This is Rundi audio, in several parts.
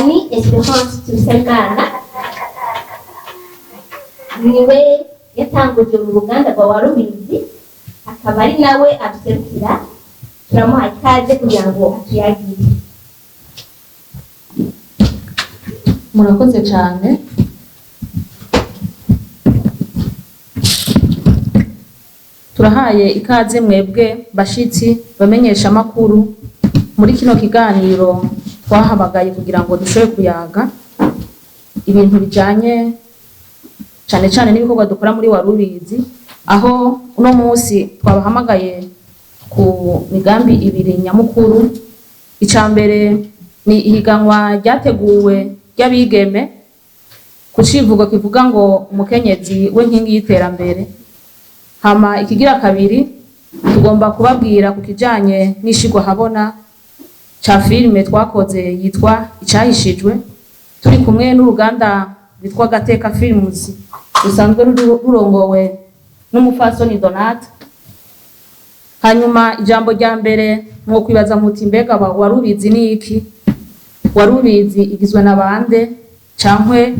Annie Esperance Tubisabimana, niwe yatanguje uru ruganda rwa Warubizi, akaba ari nawe aduserukira. Turamuha ikaze kugira ngo atuyagire. Murakoze cyane. Turahaye ikaze mwebwe bashitsi bamenyesha amakuru muri kino kiganiro twahamagaye kugira ngo dushobore kuyaga ibintu bijanye cane cane n'ibikorwa dukora muri Warubizi, aho uno munsi twabahamagaye ku migambi ibiri nyamukuru. Ica mbere ni ihiganwa ryateguwe ry'abigeme ku civugo kivuga ngo umukenyezi we nkingi y'iterambere. Hama ikigira kabiri, tugomba kubabwira ku kijanye n'ishigwa habona ca filime twakoze yitwa Icahishijwe, turi kumwe n'uruganda rwitwa Gateka Films rusanzwe rurongowe n'umupfasoni Donate. Hanyuma ijambo rya mbere, mwokwibaza muti mbega Warubizi ni iki? Warubizi igizwe na bande? Cankwe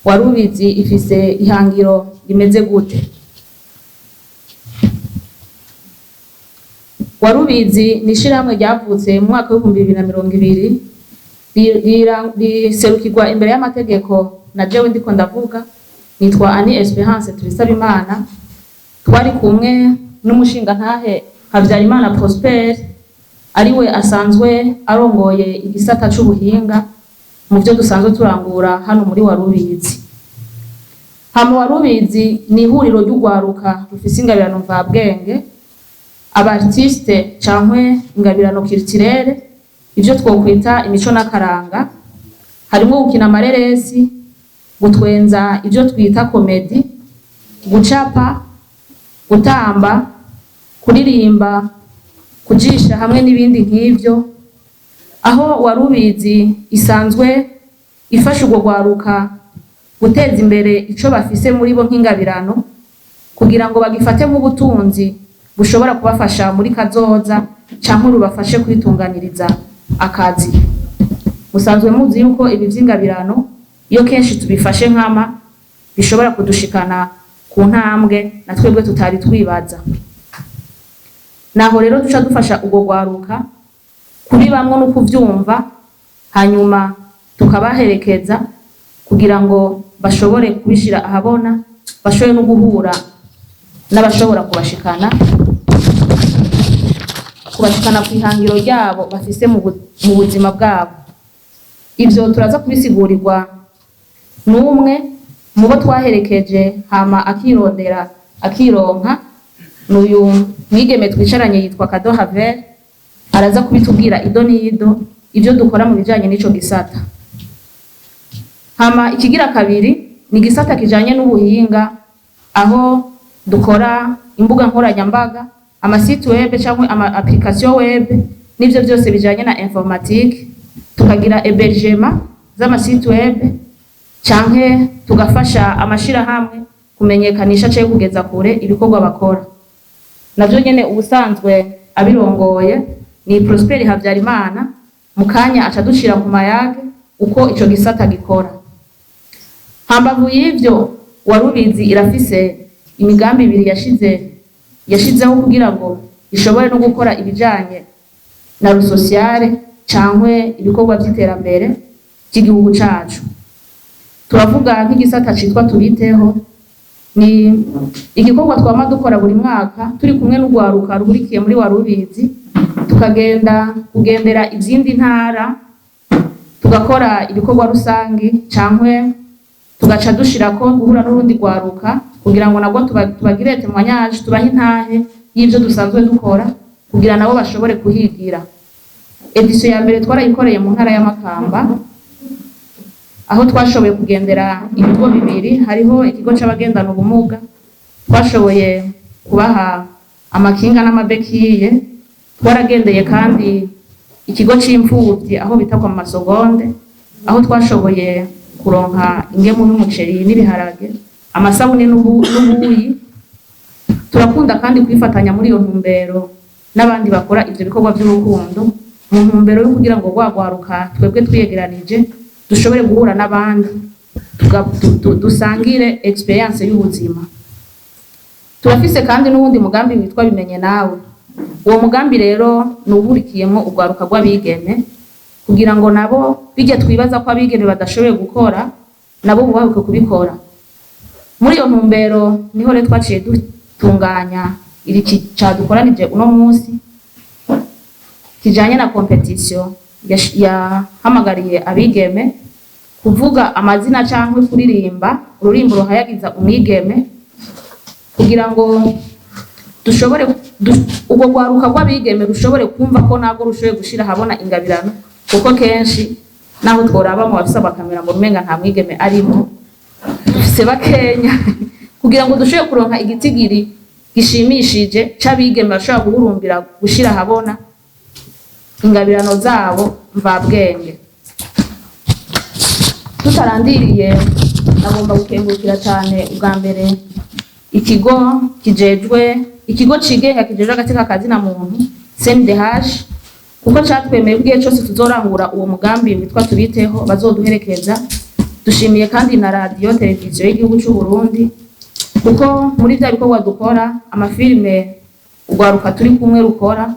Warubizi ifise ihangiro rimeze gute? Warubizi ni ishirahamwe ryavutse mu mwaka w'2020, riserukirwa imbere y'amategeko na jewe ndiko ndavuga, nitwa Annie Esperance Tubisabimana. Twari kumwe n'umushingantahe Habyarimana Prosper, ariwe asanzwe arongoye igisata c'ubuhinga mu vyo dusanzwe turangura hano muri Warubizi. Hama Warubizi ni ihuriro ry'urwaruka rufise ingabirano mvabwenge, aba artiste cankwe ingabirano culturelle, ivyo twokwita imico n'akaranga, harimwo gukina amareresi, gutwenza ivyo twita komedi, gucapa, gutamba, kuririmba, kujisha hamwe n'ibindi nk'ivyo. Aho Warubizi isanzwe ifasha urwo rwaruka guteza imbere ico bafise muri bo nk'ingabirano, kugira ngo bagifate nk'ubutunzi bushobora kubafasha muri kazoza canke rubafashe kwitunganiriza akazi. Musanzwe muzi yuko ibi vy'ingabirano iyo kenshi tubifashe nkama bishobora kudushikana ku ntambwe na twebwe tutari twibaza. Naho rero duca dufasha urwo rwaruka kubibamwo no kuvyumva, hanyuma tukabaherekeza kugira ngo bashobore kubishira ahabona, bashobore no guhura n'abashobora kubashikana ku ihangiro ryabo bafise mu buzima bwabo. Ivyo turaza kubisigurirwa n'umwe mu bo twaherekeje hama akirondera akironka, n'uyu mwigeme twicaranye yitwa Kado Havel, araza kubitubwira ido n'ido ivyo dukora mu bijanye n'ico gisata. Hama ikigira kabiri ni igisata kijanye n'ubuhinga, aho dukora imbuga nkoranyambaga, ama site web cyangwa ama application web, n'ivyo byose bijanye na informatique, tukagira hébergement z'ama site web canke tugafasha amashirahamwe kumenyekanisha canke kugeza kure ibikorwa bakora. Navyo nyene ubusanzwe abirongoye ni Prosper Habyarimana, mu kanya aca dushira ku mayage uko ico gisata gikora. Hambavu y'ivyo, Warubizi irafise imigambi ibiri yashizeho kugira ngo ishobore no gukora ibijanye na rusosiyale cankwe ibikorwa vy'iterambere ry'igihugu cacu. Turavuga nk'igisata citwa Tubiteho, ni igikorwa twama dukora buri mwaka turi kumwe n'urwaruka ruhurikiye muri Warubizi, tukagenda kugendera izindi ntara, tugakora ibikorwa rusangi cankwe tugaca dushirako guhura n'urundi rwaruka kugira ngo nabwo tubagire témoignage, tubahe intahe y'ivyo dusanzwe dukora kugira nabo bashobore kuhigira. Édition ya mbere twarayikoreye mu ntara ya Makamba, aho twashoboye kugendera ibigo bibiri. Hariho ikigo c'abagendana ubumuga, twashoboye kubaha amakinga n'amabekiye. Twaragendeye kandi ikigo c'imfuvyi aho bita kwa Masogonde, aho twashoboye kuronka ingemu y'umuceri n'ibiharage, amasabune n'ubuyi. Turakunda kandi kwifatanya muri iyo ntumbero n'abandi bakora ivyo bikorwa vy'urukundo, mu ntumbero yo kugira ngo rwagwaruka twebwe twiyegeranije. Dushobore guhura n'abandi, dusangire expérience y'ubuzima. Turafise kandi n'uwundi mugambi witwa Bimenye Nawe. Uwo mugambi rero ni uwuhurikiyemwo urwaruka rw'abigeme, kugira ngo nabo bijya twibaza ko abigeme badashoboye gukora, nabo bubahuke kubikora. Muri iyo ntumbero niho rero twaciye dutunganya iri cadukoranije uno munsi, kijanye na compétition yahamagariye abigeme kuvuga amazina canke kuririmba ururimbo ruhayagiza umwigeme, kugira ngo dushobore urwo rwaruka rw'abigeme rushobore kumva ko nabwo rushoboye gushira ahabona ingabirano, kuko kenshi naho tworaba mu bafise amakamera ngo umenga nta mwigeme arimo, dufise bakenya. Kugira ngo dushobore kuronka igitigiri gishimishije c'abigeme bashobora guhurumbira gushira ahabona ingabirano zabo mvabwenge. Tutarandiriye, nagomba gukengurukira cyane ubwa mbere ikigo kijejwe, ikigo cigenga kijejwe agateka kazina muntu, CNDH, kuko catwemeye ko igihe cose tuzorangura uwo mugambi witwa Tubiteho bazoduherekeza. Dushimiye kandi na radiyo televiziyo y'igihugu c'u Burundi, kuko muri vya bikorwa dukora, amafilime urwaruka turi kumwe rukora,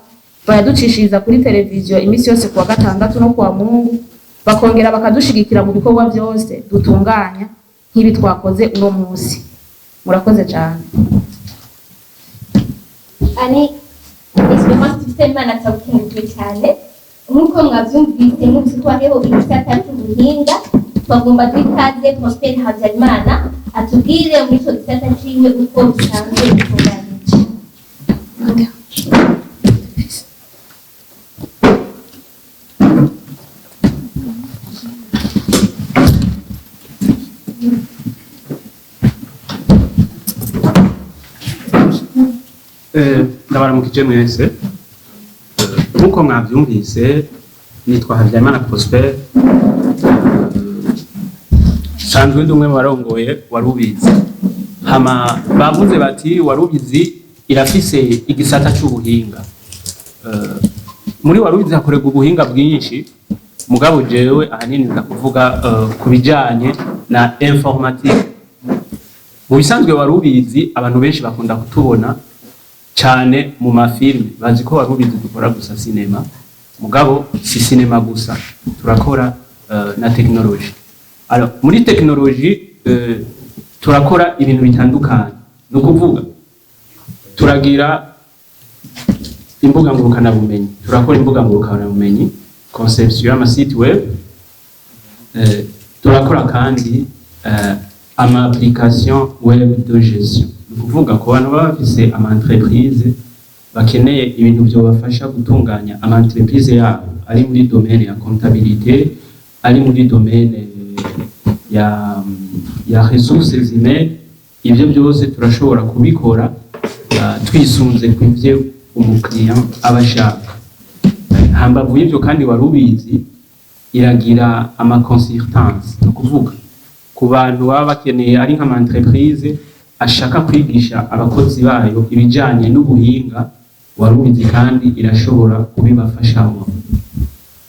bayaducishiriza kuri televiziyo iminsi yose kuwa gatandatu no kuwa Mungu, bakongera bakadushigikira mu bikorwa byose dutunganya nk'ibi twakoze uno munsi. Murakoze cyane. Ani Espérance Dufitimana, turagukengurukiye cyane. Nk'uko mwabyumvise, mwumvise ko hariho igisata cy'ubuhinga. Twagomba duhe ikaze Prosper Habyarimana, atubwire muri icyo gisata ciwe uko bisanzwe bitunganije. Ndabaramukije mwese. Nk'uko mwabyumvise, nitwa Habyarimana Prosper. Nsanzwe ndi umwe mu barongoye Warubizi. Hama bavuze bati Warubizi irafise igisata c'ubuhinga. Muri Warubizi hakorerwa ubuhinga bwinshi, mugabo jewe ahanini nza kuvuga ku bijanye na informatique. Mu bisanzwe Warubizi, abantu benshi bakunda kutubona cyane mu mafilme, bazi ko Warubizi dukora gusa cinéma, mugabo si cinéma gusa, turakora na technologie. Alors muri technologie turakora ibintu bitandukanye, ni ukuvuga turagira imbuga ngurukanabumenyi, turakora imbuga ngurukanabumenyi, conception y'ama site web, turakora kandi ama application web de gestion, ni ukuvuga ku bantu baba bafise ama entreprise bakeneye ibintu byobafasha gutunganya ama entreprise yabo, ari muri domaine ya comptabilité, ari muri domaine ya ressources humaines, ibyo byose turashobora kubikora twisunze ku ivyo umukiriya aba ashaka. Hambavu y'ivyo kandi, Warubizi iragira ama consultance, ni ukuvuga ku bantu baba bakeneye, ari nk'ama entreprise ashaka kwigisha abakozi bayo ibijanye n'ubuhinga, Warubizi kandi irashobora kubibafashamo.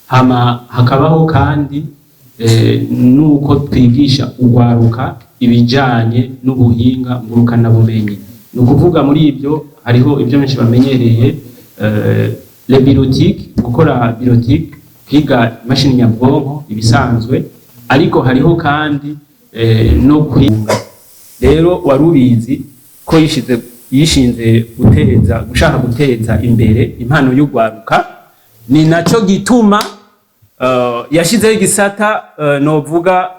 Hama hakabaho kandi nuko twigisha urwaruka ibijanye n'ubuhinga ngurukanabumenyi. Ni ukuvuga muri ibyo hariho ibyo benshi bamenyereye, le bureautique, gukora bureautique, kwiga imashini nyabwonko ibisanzwe, ariko hariho kandi no kwiga. Rero Warubizi ko yishize yishinze guteza, gushaka guteza imbere impano y'urwaruka, ni naco gituma yashizeho igisata novuga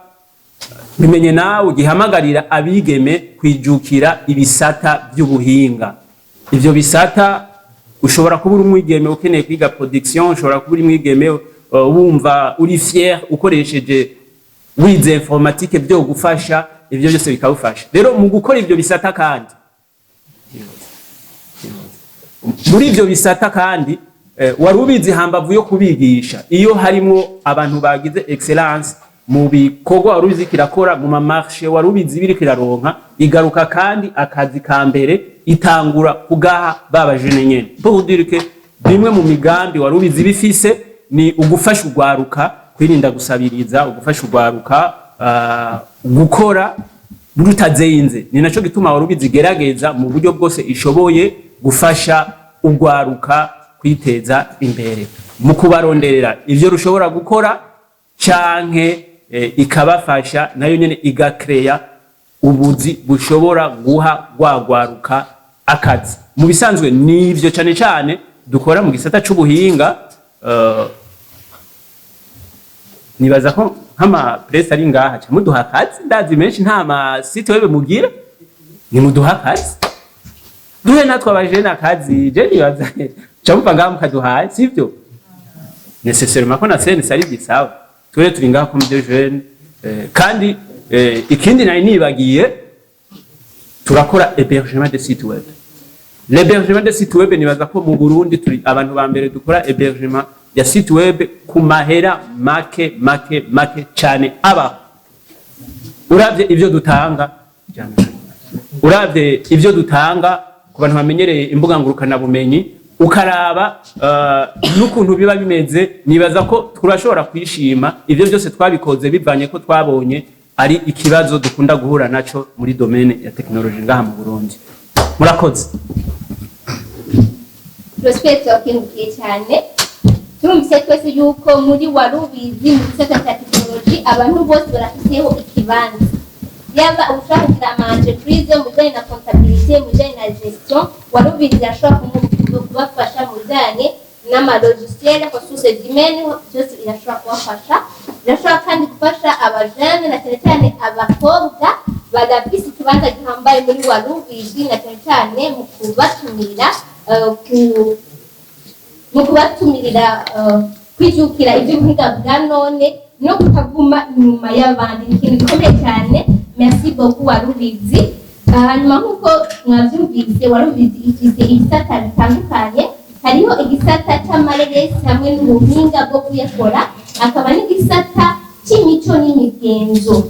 Bimenye Nawe, gihamagarira abigeme kwijukira ibisata by'ubuhinga. Ivyo bisata, ushobora kuba uri umwigeme ukeneye kwiga production, ushobora kuba uri umwigeme wumva uri fier ukoresheje wize informatique, byo gufasha, ivyo byose bikagufasha. Rero mu gukora ivyo bisata kandi, muri ivyo bisata kandi, Warubizi hambavu yo kubigisha, iyo harimwo abantu bagize excellence mu bikorwa Warubizi kirakora, mu ma marchés Warubizi biriko iraronka, igaruka kandi akazi ka mbere itangura kugaha baba jeunes nyene. Pour dire que bimwe mu migambi Warubizi bifise ni ugufasha urwaruka. kwirinda gusabiriza, ugufasha urwaruka gukora rutazenze. Ni naco gituma Warubizi igerageza mu buryo bwose ishoboye gufasha urwaruka kwiteza imbere mu kubaronderera ivyo rushobora gukora, canke ikabafasha nayo nyene igakreya ubuzi bushobora guha rwagwaruka akazi. Mu bisanzwe nivyo cane cane dukora mu gisata c'ubuhinga. Nibaza ko nk'ama presse ari ngaha ca muduha akazi. Ndazi menshi nta ma site web mugira, ni muduha akazi, duhe natwe abajene akazi. Je nibaza ca muva ngaha mukaduhaye, sivyo nécessairement ko na CNC ari bisaba. Twere turi ngaha comme des jeunes. Kandi ikindi nari nibagiye, turakora hébergement de site web. L'hébergement de site web, nibaza ko mu Burundi turi abantu ba mbere dukora hébergement ya site web ku mahera make make make cyane. Aba uravye ivyo dutanga, uravye ivyo dutanga ku bantu bamenyereye imbuga ngurukana bumenyi, ukaraba n'ukuntu biba bimeze, nibaza ko turashobora kwishima. Ivyo byose twabikoze bivanye ko twabonye ari ikibazo dukunda guhura naco muri domaine ya technologie ngaha mu Burundi. Murakoze. Prosper, turakengurukiye cyane. Turumvise twese yuko muri Warubizi, mu gisata cya tekinoloji, abantu bose barafiseho ikibanza, yaba ushaka kugira ama entreprise mu bijyanye na comptabilité, mu bijyanye na gestion, Warubizi irashobora kubafasha mu bijyanye n'ama logiciel, ressources humaines, byose irashobora kubafasha. Irashobora kandi gufasha abajene, na cyane cyane abakobwa badafise ikibanza gihambaye muri Warubizi, na cyane cyane mu kubatumira kwijukira iby'ubuhinga bwa none no kutaguma inyuma y'abandi. Ni ikintu gikomeye cyane. Merci beaucoup, Warubizi. Hanyuma nk'uko mwabyumvise, Warubizi ifise ibisata bitandukanye. Hariho igisata c'amareresi hamwe n'ubuhinga bwo kuyakora, hakaba n'igisata c'imico n'imigenzo.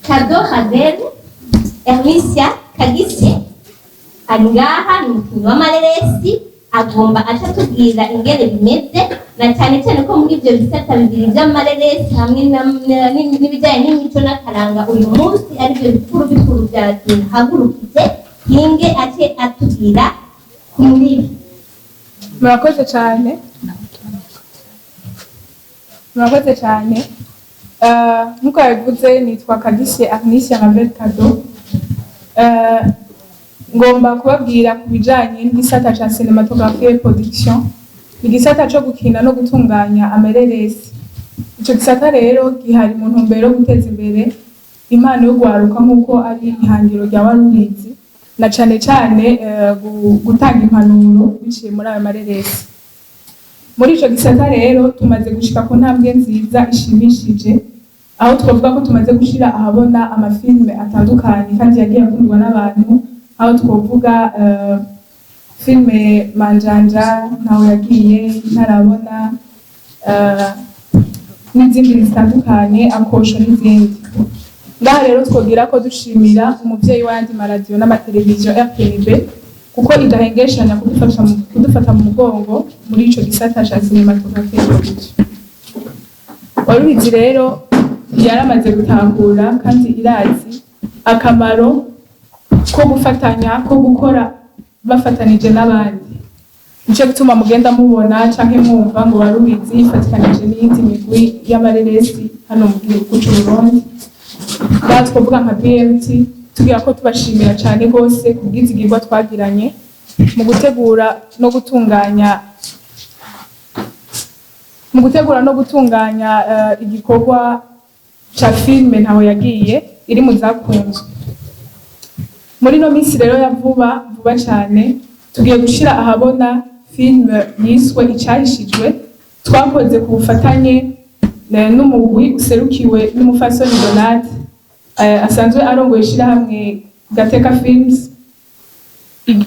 Kado Ravel Hermisia Kagisye ari ngaha, ni umukinnyi w'amareresi, agomba aca atubwira ingene bimeze, na cyane cyane ko muri ibyo bisata bibiri by'amareresi hamwe n'ibijyanye n'imico n'akaranga uyu munsi aribyo bikuru bikuru byahagurukije. Hinge ace atubwira ku muri. Murakoze cyane, murakoze cyane. Nk'uko yabivuze, nitwa Kadishe Agnicia Ravel Kado. Ngomba kubabwira ku bijanye n'igisata ca cinématographie et production, igisata co gukina no gutunganya amareresi. Ico gisata rero gihari mu ntumbero yo guteza imbere impano yo gwaruka, nk'uko ari ihangiro rya Warubizi, na cane cane gutanga impanuro biciye muri ayo mareresi. Muri ico gisata rero tumaze gushika ku ntambwe nziza ishimishije, aho twavuga ko tumaze gushira ahabona amafilme atandukanye kandi yagiye akundwa n'abantu, aho twovuga filme Manjanja, Ntawe Yagiye, Ntarabona, n'izindi zitandukanye, Akosho n'izindi. Ngaha rero twogira ko dushimira umuvyeyi w'ayandi maradiyo n'amateleviziyo, RTNB, kuko idahengeshanya kudufata mu mugongo muri ico gisata ca cinématographie et production. Warubizi rero yaramaze gutahura kandi irazi akamaro ko gufatanya, ko gukora bafatanije n'abandi. Nico gituma mugenda mubona canke mwumva ngo Warubizi yifatikanije n'iyindi migwi y'amareresi hano mu gihugu c'u Burundi. Ngaha twovuga nka BMT. Tugira ko tubashimira cane rwose ku bwizigirwa twagiranye mu gutegura no gutunganya igikorwa ca filme Ntaho Yagiye, iri mu zakunzwe muri no minsi. Rero ya vuba vuba cane tugiye gushira ahabona filme yiswe Icahishijwe, twakoze ku bufatanye n'umugwi userukiwe n'umufasoni Donate, asanzwe arongoye ishirahamwe Gateka Films.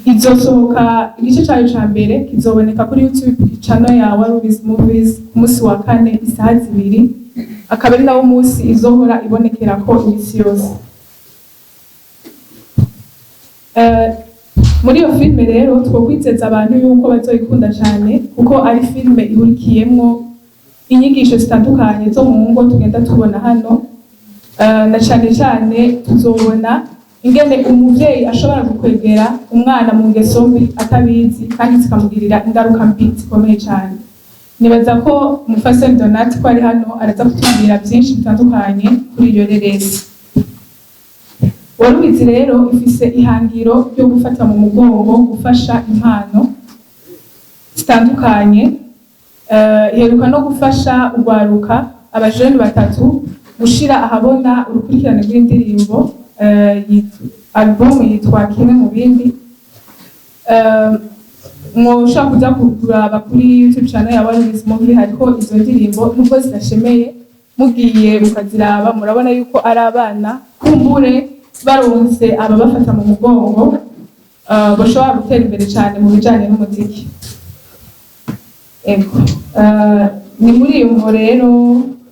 Izosohoka, igice cayo ca mbere kizoboneka kuri YouTube channel ya Warubizi Movies ku munsi wa kane isaha 2, akaba ari nawo munsi izohora ibonekerako imisi yose. Muri iyo filme rero twokwizeza abantu yuko bazoyikunda cane, kuko ari filme ihurikiyemwo Inyigisho zitandukanye zo mu ngo tugenda tubona hano, na cane cane tuzobona ingene umuvyeyi ashobora gukwegera umwana mu ngeso mbi atabizi, kandi zikamugirira ingaruka mbi zikomeye cane. Nibaza ko umufasoni Donat ko ari hano araza kutubwira byinshi bitandukanye kuri iyo reresi. Warubizi rero ifise ihangiro ryo gufata mu mugongo, gufasha impano zitandukanye. Iheruka no gufasha urwaruka, abajene batatu, gushira ahabona urukurikirane rw'indirimbo, album yitwa Kimwe mu Bindi. Mwoshobora kuza kuraba kuri YouTube channel ya Warubizi Movie, hariho izo ndirimbo nubwo zidashemeye. Mugiye mukaziraba, murabona yuko ari abana kumbure baronse ababafata mu mugongo, bashobora gutera imbere cyane mu bijanye n'umuziki. Ego. Ni muri iyo mvo rero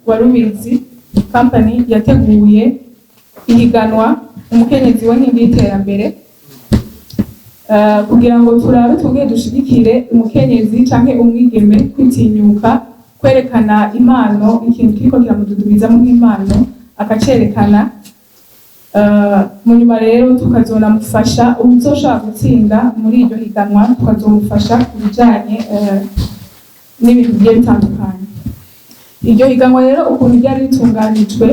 Warubizi Company yateguye ihiganwa Umukenyezi we Nkingi y'Iterambere, kugira ngo turabe, twongere dushigikire umukenyezi canke umwigeme kwitinyuka kwerekana impano, ikintu kiriko kiramududubizamo nk'impano akacerekana. Mu nyuma rero tukazonamufasha, uzoshobora gutsinda muri iryo higanwa tukazomufasha ku bijanye n'ibintu bigiye bitandukanye. Iryo higanwa rero ukuntu ryari ritunganijwe,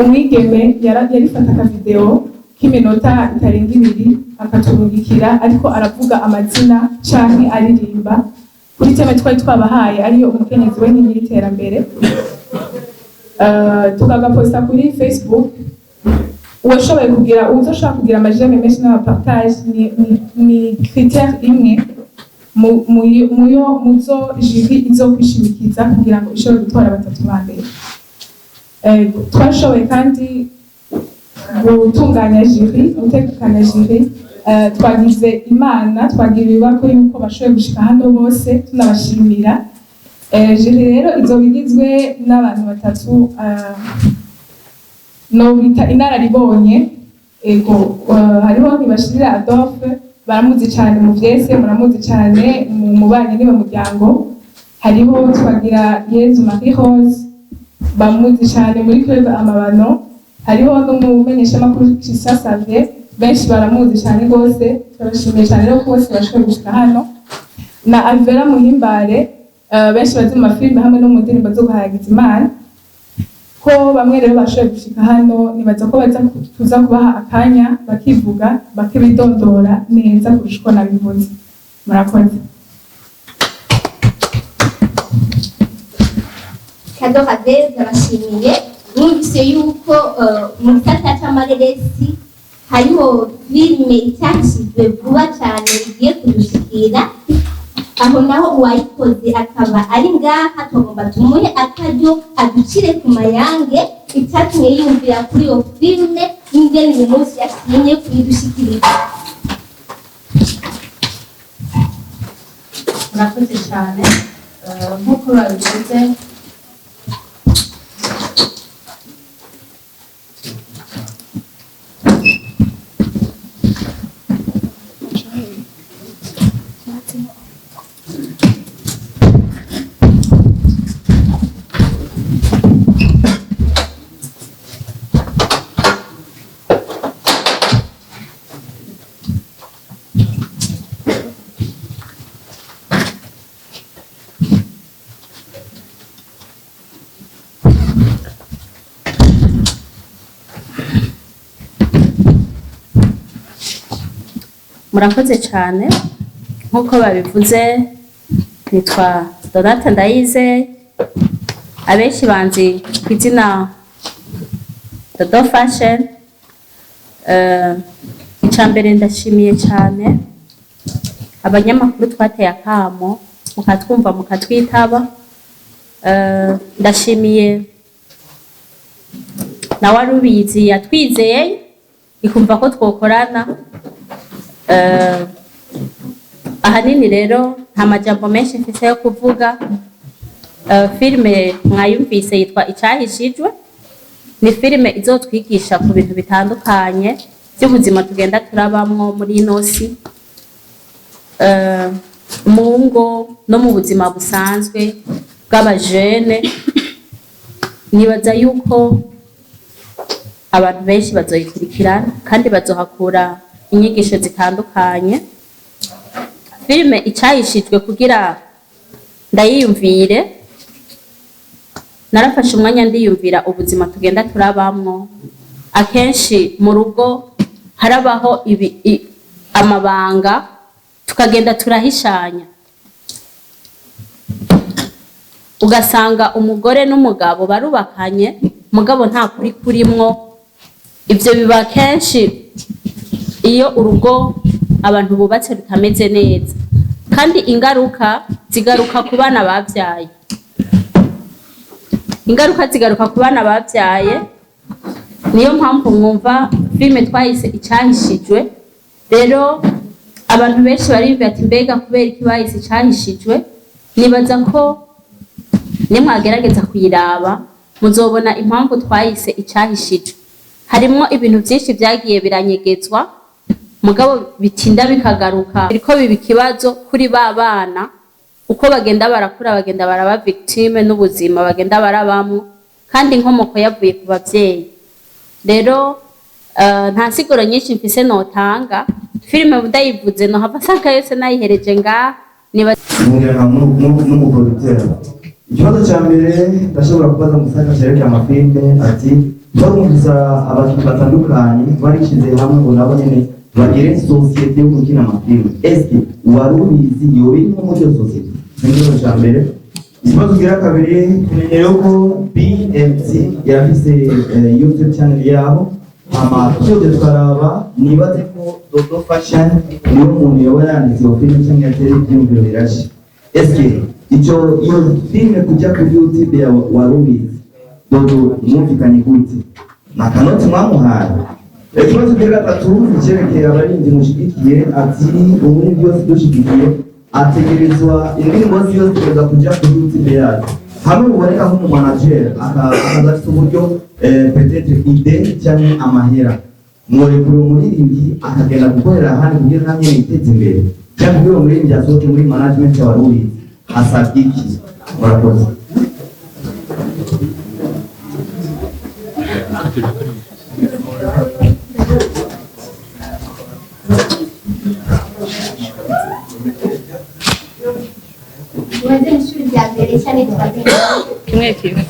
umwigeme yarifata akavideo k'iminota itarenga 2, akaturungikira ariko aravuga amazina canke aririmba kuri thème twari twabahaye, ariyo Umukenyezi we Nkingi y'Iterambere, tukagaposta kuri Facebook. Uwashoboye kugira, uzoshobora kugira ama j'aime menshi n'amapartage ni critère imwe muyo muzo jury izokwishimikiza kugira ngo ishobore gutora batatu ba mbere. Twashoboye kandi gutunganya jury, gutekanya jury. Twagize imana, twagira ibibako yuko bashoboye gushika hano bose, tunabashimira. Jury rero izoba igizwe n'abantu batatu, nobita inararibonye. Ego, hariho Ntibashirira Adolphe, baramuzi cyane mu vyese, muramuzi cyane mu mubanyi niwe muryango. Hariho Twagira Yezu Marie Rose, bamuzi cyane muri club Amabano. Hariho n'umumenyeshamakuru Christian Xavier, benshi baramuzi cyane rwose. Turabashimiye cyane rero ko bose bashoboye gushika hano, na Alvera Muhimbare, benshi bazi mu mafilime hamwe no mu ndirimbo zo guhayagiza Imana. Ko bamwe rero bashoboye gushika hano, nibaza ko baza tuza kubaha akanya bakivuga, bakibidondora neza kurusha uko nabivuze. Murakoze. Kadorave, ndabashimiye. Mwumvise yuko mu gisata c'amareresi hariho filime icyahishijwe vuba cyane igiye kudushikira, aho naho uwayikoze akaba ari ngaha. Tugomba tumuhe akaryo aducire ku mayange icyatumye yiyumvira kuri iyo filime n'ingene uyu munsi yasinye kuyidushikiriza. Murakoze cyane. Nk'uko babivuze, murakoze cyane. Nk'uko babivuze, nitwa Donate Ndayize, abenshi banzi ku izina Dodo Fashion. Icya mbere, ndashimiye cyane abanyamakuru twateye akamo mukatwumva, mukatwitaba. Ndashimiye na Warubizi yatwizeye ikumva ko twokorana. Ahanini rero nta majambo menshi mfise yo kuvuga. Filime mwayumvise yitwa Icahishijwe, ni filime izotwigisha ku bintu bitandukanye by'ubuzima tugenda turabamwo muri ino si. Mu ngo no mu buzima busanzwe bw'abajene, nibaza yuko abantu benshi bazoyikurikirana kandi bazohakura inyigisho zitandukanye. Filime Icahishijwe, kugira ndayiyumvire, narafashe umwanya ndiyumvira ubuzima tugenda turabamwo. Akenshi mu rugo harabaho amabanga tukagenda turahishanya, ugasanga umugore n'umugabo barubakanye, mugabo nta kuri kurimwo. Ivyo biba kenshi iyo urugo abantu bubatse rutameze neza, kandi ingaruka zigaruka ku bana bavyaye. Ingaruka zigaruka ku bana bavyaye. Niyo mpamvu mwumva filime twayise Icahishijwe. Rero abantu benshi bariyumvira ati: "Mbega kubera iki bahise Icahishijwe?" Nibaza ko nimwagerageza kuyiraba muzobona impamvu twayise Icahishijwe. Harimwo ibintu byinshi byagiye biranyegezwa, mugabo bitinda bikagaruka, biriko biba ikibazo kuri ba bana. Uko bagenda barakura, bagenda baraba victime n'ubuzima bagenda barabamwo, kandi inkomoko yavuye ku bavyeyi. Rero nta nsiguro nyinshi mfise notanga. Filime ndayivuze nohava nsanga yose nayihereje ngaha. Niba Mwongera n'umuproducteur. Ikibazo cya mbere ndashobora kubaza mu gisata cyerekeye amafilme, ati barumvisa abakinnyi batandukanye barishyize hamwe ngo nabo nyene bagire sosiyete yo gukina amafilme. Eske wari ubizi yoba irimo muri iyo sosiyete? Ni ikibazo cya mbere. Ikibazo kigira kabiri, tumenyereye ko BMT yarafise YouTube channel yabo, hama tuzoje tukaraba. Nibaze ko Dodo Fashion niwe muntu yoba yanditse iyo filime cyangwa yatera ibyiyumviro birashe. Eske icyo iyo filime kujya kuri YouTube ya wari ubizi Dodo mwumvikanye gute? Ni akanoti mwamuhaye? Ikibazo cya gatatu icyerekeye abaririmbyi mushigikiye, ati umuririmbyi wese dushigikiye ategerezwa, indirimbo ziwe zitegerezwa kujya kuri YouTube yacu. Hamwe buboneka nk'umumanager akaza afite uburyo, peut-être idée cyangwa amahera, mworekura umuririmbyi akagenda gukorera ahandi kugira namwe yiteze imbere, cyangwa kugira umuririmbyi asohoke muri management ya Warubizi asabwa iki? Murakoze. Mubaze ishuri rya mbere cyane tubaze. Kimwe kimwe.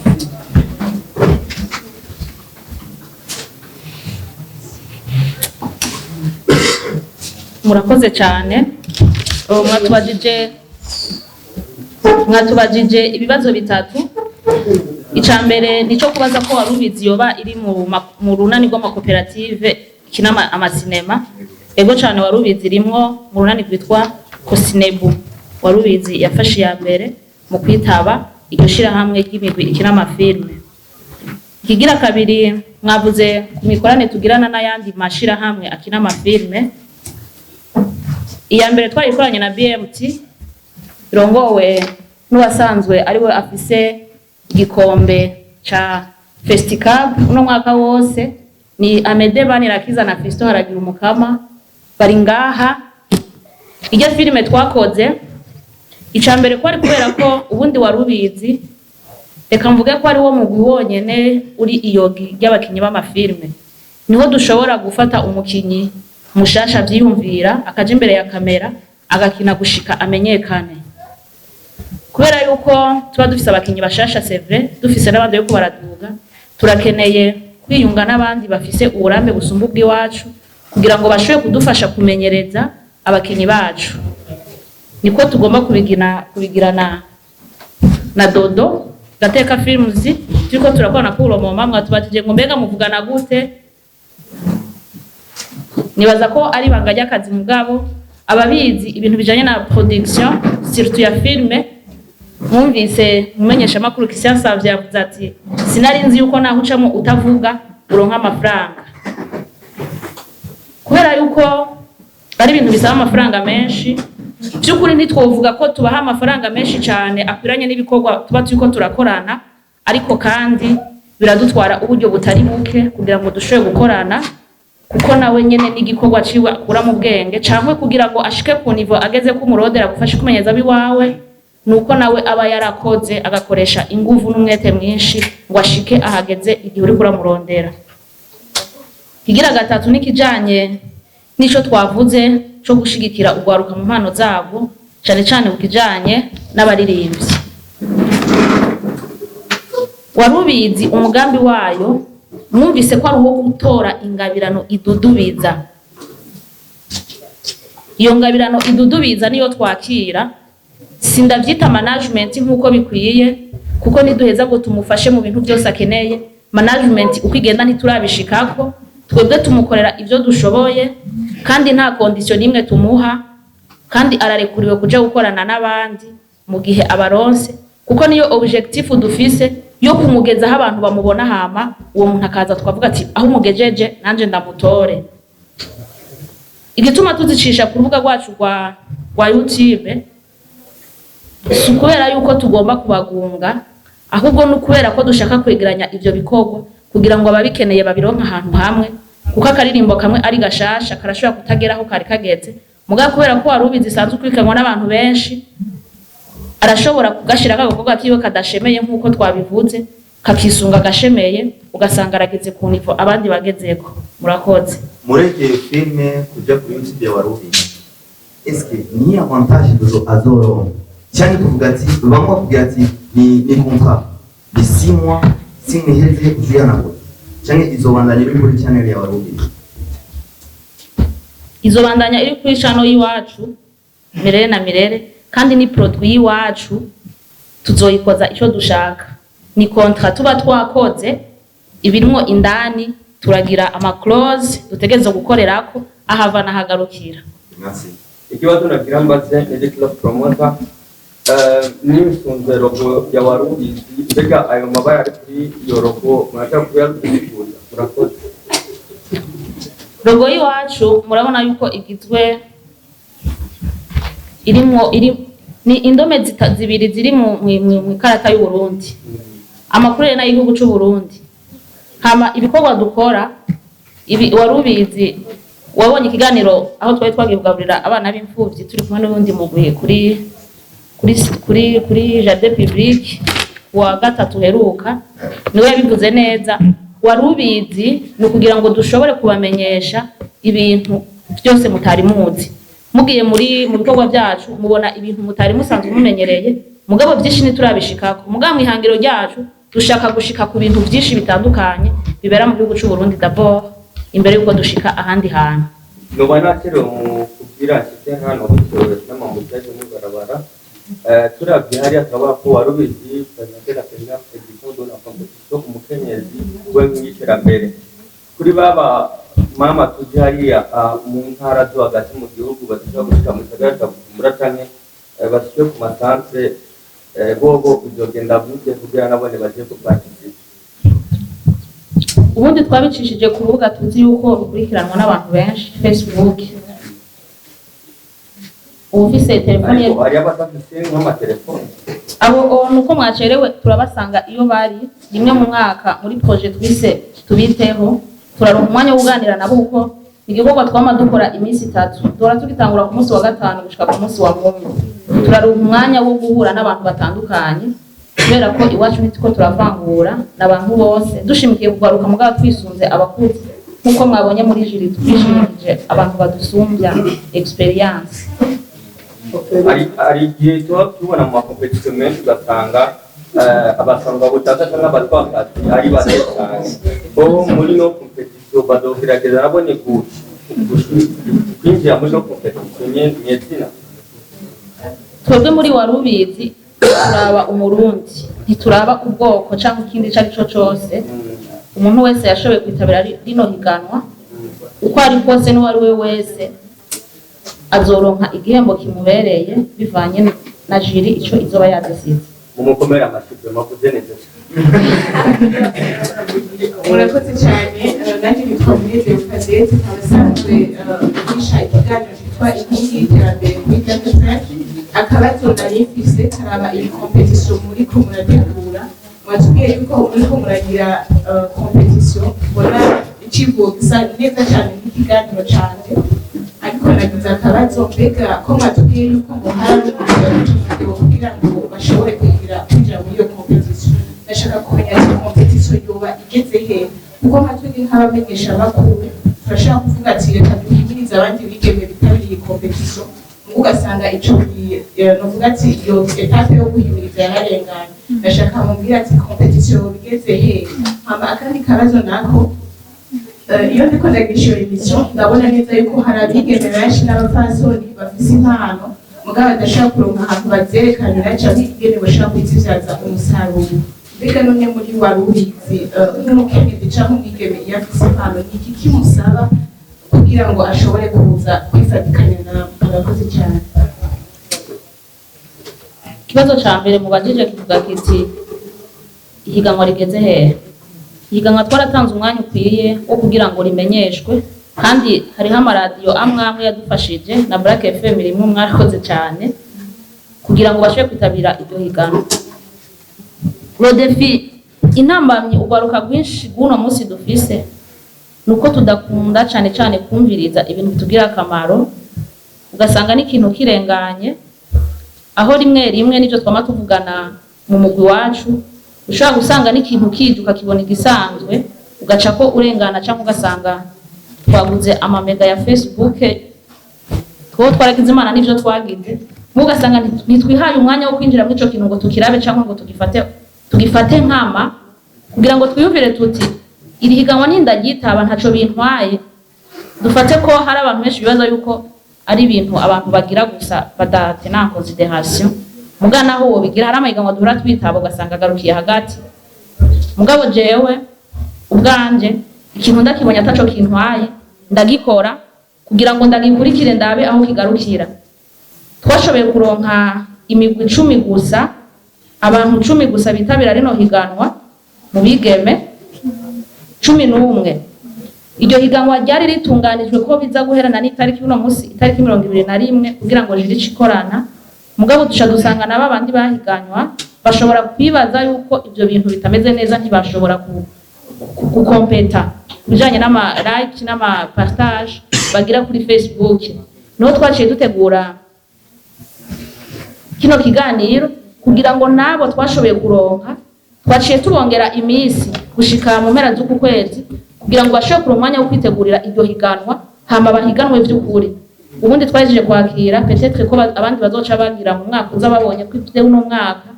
Murakoze cyane. Oh, mwatubajije ibibazo bitatu. Icya mbere nico kubaza ko wari ubizi yoba iri mu runani rw'amakoperative ikina amasinema. Ego cyane, wari ubizi irimwo mu runani rwitwa Kosinebu. Wari ubizi yafashe iya mbere mu kwitaba iryo shirahamwe ry'imigwi ikina amafilme. Ikigira kabiri, mwavuze ku mikoranire tugirana n'ayandi mashirahamwe akina amafilme. Iya mbere twarikoranye na BMT irongowe n'uwasanzwe ariwe afise igikombe ca Festicab uno mwaka wose, ni Amede Banirakiza na Fiston Haragira Umukama, bari ngaha. Iryo filime twakoze, ica mbere kwari kubera ko ubundi wari ubizi, reka mvuge ko ari wo mugwi wonyene uri iyogi ry'abakinyi b'amafilme, niho dushobora gufata umukinyi mushasha avyiyumvira akaja imbere ya kamera agakina gushika amenyekane. Kubera yuko tuba dufise abakinyi bashasha, c'est vrai, dufise n'abandi bariko baraduga, turakeneye kwiyunga n'abandi bafise uburambe busumba ubw'iwacu kugira ngo bashobore kudufasha kumenyereza abakinyi bacu. Niko tugomba kubigirana na Dodo Gateka Films turiko turakorana kuri uwo mama. Mwatubajije ngo mbega muvugana gute? Nibaza ko ari ibanga ry'akazi, mugabo ababizi ibintu bijanye na production, surtout ya filme, mwumvise mumenyesha makuru Christian Savye yavuze ati: "Sinari nzi yuko naho ucamo utavuga uronka amafaranga." Kubera yuko ari ibintu bisaba amafaranga menshi, by'ukuri ntitwovuga ko tubaha amafaranga menshi cyane akwiranye n'ibikorwa tuba turiko turakorana, ariko kandi biradutwara uburyo butari buke kugira ngo dushobore gukorana. Kuko nawe nyene n'igikorwa ciwe akura mu bwenge, canke kugira ngo ashike ku niveau ageze ko umurondera gufasha kumenyeza abiwawe, nuko nawe aba yarakoze, agakoresha inguvu n'umwete mwinshi ngo ashike ahageze igihe uriko uramurondera. Kigira gatatu n'ikijanye n'ico twavuze co gushigikira urwaruka mu mpano zabo, cane cane ku kijanye n'abaririmbyi. Warubizi umugambi wayo, mwumvise ko ari uwo gutora ingabirano idudubiza. Iyo ngabirano idudubiza niyo twakira. Sindavyita management nk'uko bikwiye, kuko niduheza ngo tumufashe mu bintu byose akeneye. Management uko igenda ntiturabishikako. Twebwe tumukorera ivyo dushoboye, kandi nta condition n'imwe tumuha, kandi ararekuriwe kuja gukorana n'abandi mu gihe abaronse, kuko niyo objectif dufise yo kumugezaho abantu bamubona. Hama uwo muntu akaza, twavuga ati: "Aho umugejeje nanje ndamutore." Igituma tuzicisha ku rubuga rwacu rwa YouTube si ukubera yuko tugomba kubagunga, ahubwo ni ukubera ko dushaka kwegeranya ivyo bikorwa kugira ngo ababikeneye babironke ahantu hamwe, kuko akaririmbo kamwe ari gashasha karashobora kutagera aho kari kageze. Mugabo kubera ko wari ubizi isanzwe ukurikiranwa n'abantu benshi, arashobora kugashirako agakorwa kiwe kadashemeye nk'uko twabivuze, kakisunga gashemeye, ugasanga arageze ku niveau abandi bagezeko. Murakoze. Murekeye filme kuja kuri YouTube ya Warubizi, eske ni avantage dozo azoronka, cyangwa kuvuga ati bamwe bakubwira ati ni contrat ni 6 mois, simiheze ujuyanagura, cyangwa izobandanya iri kuri channel ya Warubizi? Izobandanya iri kuri channel y'iwacu Mirere na Mirere, kandi ni produit y'iwacu, tuzoyikoza ico dushaka. Ni contrat tuba twakoze, ibirimwo indani turagira ama clause dutegerezwa gukorerako, ahava nahagarukira. Merci. Ikibazo nagira mbaze ni club promoter, nisunze logo ya Warubizi, mbega ayo mabara ari kuri iyo logo murashaka kuyadusigurira? Murakoze. Logo y'iwacu murabona yuko igizwe irimwo iri ni indome zibiri ziri mu ikarata y'Uburundi, amakuru rero y'igihugu c'u Burundi. Hama ibikorwa dukora ibi, wari ubizi, wabonye ikiganiro aho twari twagiye kugaburira abana b'imfuvyi turi kumwe n'ubundi mugwi kuri jardin public wa gatatu heruka, niwe yabivuze neza. Wari ubizi ni ukugira ngo dushobore kubamenyesha ibintu byose mutari muzi. Mugiye mu bikorwa byacu, mubona ibintu mutari musanzwe mumenyereye, mugabo byinshi ntiturabishikako. Mugabo mw'ihangiro ryacu dushaka gushika ku bintu byinshi bitandukanye bibera mu gihugu c'u Burundi d'abord, imbere yuko dushika ahandi hantu. Noba nakerewe mu kubwira nshike hano bitewe n'amamutaje mw'ibarabara. Turavye hariya turabona ko Warubizi présenter la première édition de la compétition umukenyezi we mw'iterambere. Kuri baba mama tuzi hariya mu ntara zo hagati mu gihugu badashobora gushika mu gisagara ca Bujumbura canke bashike ku masantre, bobo bizogenda gute kugira nabone baje kuparticiper? Ubundi twabicishije ku rubuga tuzi yuko rukurikiranwa n'abantu benshi, Facebook. Uwufise telefone Ariko hariyo abadafise nk'amatelefone. Abo nuko mwacerewe, turabasanga iyo bari rimwe mu mwaka muri projet twise tubiteho. Turaronka umwanya wo kuganira nabo, kuko igikorwa twama dukora iminsi 3, duhora tugitangura ku munsi wa gatanu gushika ku munsi wa Mungu. Turaronka umwanya wo guhura n'abantu batandukanye, kubera ko iwacu ntituko turavangura n'abantu bose, dushimikiye kugaruka, mugabo twisunze abakuze. Nk'uko mwabonye muri jury, twishimikije abantu badusumbya experience. Hari igihe tuba tubona mu makompetisiyo menshi, ugasanga abasanga butaka cyangwa abatwakazi ari bake cyane. Bo muri no compétition bazogerageza nabone kwinjira muri no compétition nyezina? Twebwe muri Warubizi turaba Umurundi, ntituraba ubwoko cyangwa ikindi icyo ari cyo cyose. Umuntu wese yashoboye kwitabira rino higanwa, uko ari kose n'uwo ari we wese, azoronka igihembo kimubereye bivanye na jury ico izoba yadesize. Mumukomere amashyi, mavuze neza cyane. Murakoze cyane. Nanjye nitwa Munezero Cadette, nkaba nsanzwe ngisha ikiganiro cyitwa Inkingi y'Iterambere kuri Gatatu. Akabazo nari mfise karaba iyi compétition muriko murategura. Mwatubwiye yuko muriko muragira compétition, mbona Icivugo gisa neza cyane nk'ikiganiro canje, ariko nagize akabazo: mbega ko mwatubwiye yuko ngo hari utuvideo kugira ngo bashobore kugira kwinjira muri iyo compétition, ndashaka kumenya ati compétition yoba igeze he? Kuko nka twebwe nk'abamenyesha makuru turashaka kuvuga ati reka duhimirize abandi bigeme bitabiriye iyi compétition, mugo ugasanga ico gihe novuga ati iyo étape yo guhimiriza yararenganye. Ndashaka mubwira ati compétition yoba igeze he? Hama akandi kabazo nako, iyo ndiko ndagisha iyo émission, ndabona neza yuko hari abigeme benshi n'abapfasoni bafise impano, mugabo badashobora kuronka ahantu bazerekanira canke ingene bashobora kuzivyaza umusaruro. Mbega none muri Warubizi, nk'umukenyezi canke umwigeme, iyo afise impano, ni iki kimusaba kugira ngo ashobore kuza kwifatikanya nawe? Murakoze cyane. Ikibazo ca mbere mubajije kivuga kiti ihiganwa rigeze hehe? Ihiganwa twaratanze umwanya ukwiye wo kugira ngo rimenyeshwe, kandi hariho amaradiyo amwe amwe yadufashije, na Black FM rimwe, mwarakoze cyane kugira ngo bashobore kwitabira iryo higanwa. Le défi, intambamyi urwaruka rwinshi rw'uno munsi dufise, ni uko tudakunda cyane cyane kumviriza ibintu bitugirira akamaro, ugasanga n'ikintu kirenganye. Aho rimwe rimwe n'ibyo twama tuvugana mu mugwi wacu, ushobora gusanga n'ikintu kije ukakibona igisanzwe, ugaca ko urengana, cyangwa ugasanga twaguze amamega ya Facebook, two twaragize Imana n'ivyo twagize, mu ugasanga ntitwihaye umwanya wo kwinjira muri ico kintu ngo tukirabe cyangwa ngo tugifate nkama, kugira ngo twiyumvire tuti iri higanwa nindaryitaba ntaco bintwaye. Dufate ko hari abantu benshi bibaza yuko ari ibintu abantu bagira gusa badatena en considération, muga naho wobigira, hari amahiganwa duhora twitaba ugasanga agarukiye hagati. Mugabo jewe ubwanje, ikintu ndakibonye ataco kintwaye, ndagikora kugira ngo ndagikurikire, ndabe aho kigarukira. Twashoboye kuronka imigwi 10 gusa, abantu 10 gusa bitabira rino higanwa mu bigeme 11. Iryo higanwa ryari ritunganijwe ko biza guherana n'itariki uno munsi, itariki 21, kugira ngo jury ice ikorana. Mugabo duca dusanga na babandi bahiganwa bashobora kwibaza yuko ivyo bintu bitameze neza, ntibashobora gukompeta ku bijanye n'ama like n'ama partage bagira kuri Facebook. Niho twaciye dutegura kino kiganiro kugira ngo nabo twashoboye kuronka, twaciye tubongera iminsi gushika mu mpera z'uku kwezi, kugira ngo bashobore kuronka umwanya wo kwitegurira iryo higanwa, hama bahiganwe vy'ukuri. Ubundi twahejeje kwakira, peut-être ko abandi bazoca bagira mu mwaka uza, babonye ko ivyo uno mwaka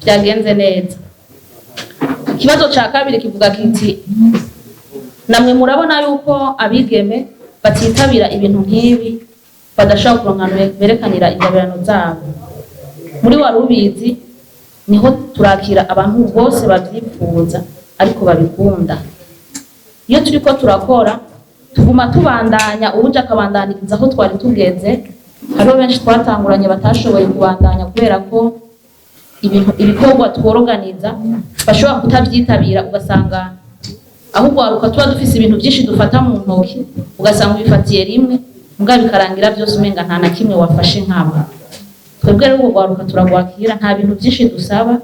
vyagenze neza. Ikibazo ca kabiri kivuga kiti namwe murabona yuko abigeme batitabira ibintu nk'ibi, badashobora kuronka ahantu berekanira ingabirano zabo. Muri Warubizi niho turakira abantu bose babyifuza ariko babikunda. Iyo turiko turakora, tuguma tubandanya, uwuje akabandaniriza aho twari tugeze. Hariho benshi twatanguranye batashoboye kubandanya kubera ko ibintu, ibikorwa tworoganiza, bashobora kutabyitabira, ugasanga ahubwo waruka tuba dufise ibintu byinshi dufata mu ntoki, ugasanga ubifatiye rimwe, mugabo bikarangira byose umenga nta na kimwe wafashe nkama. Twebwe rero urwo rwaruka turagwakira, nta bintu byinshi dusaba,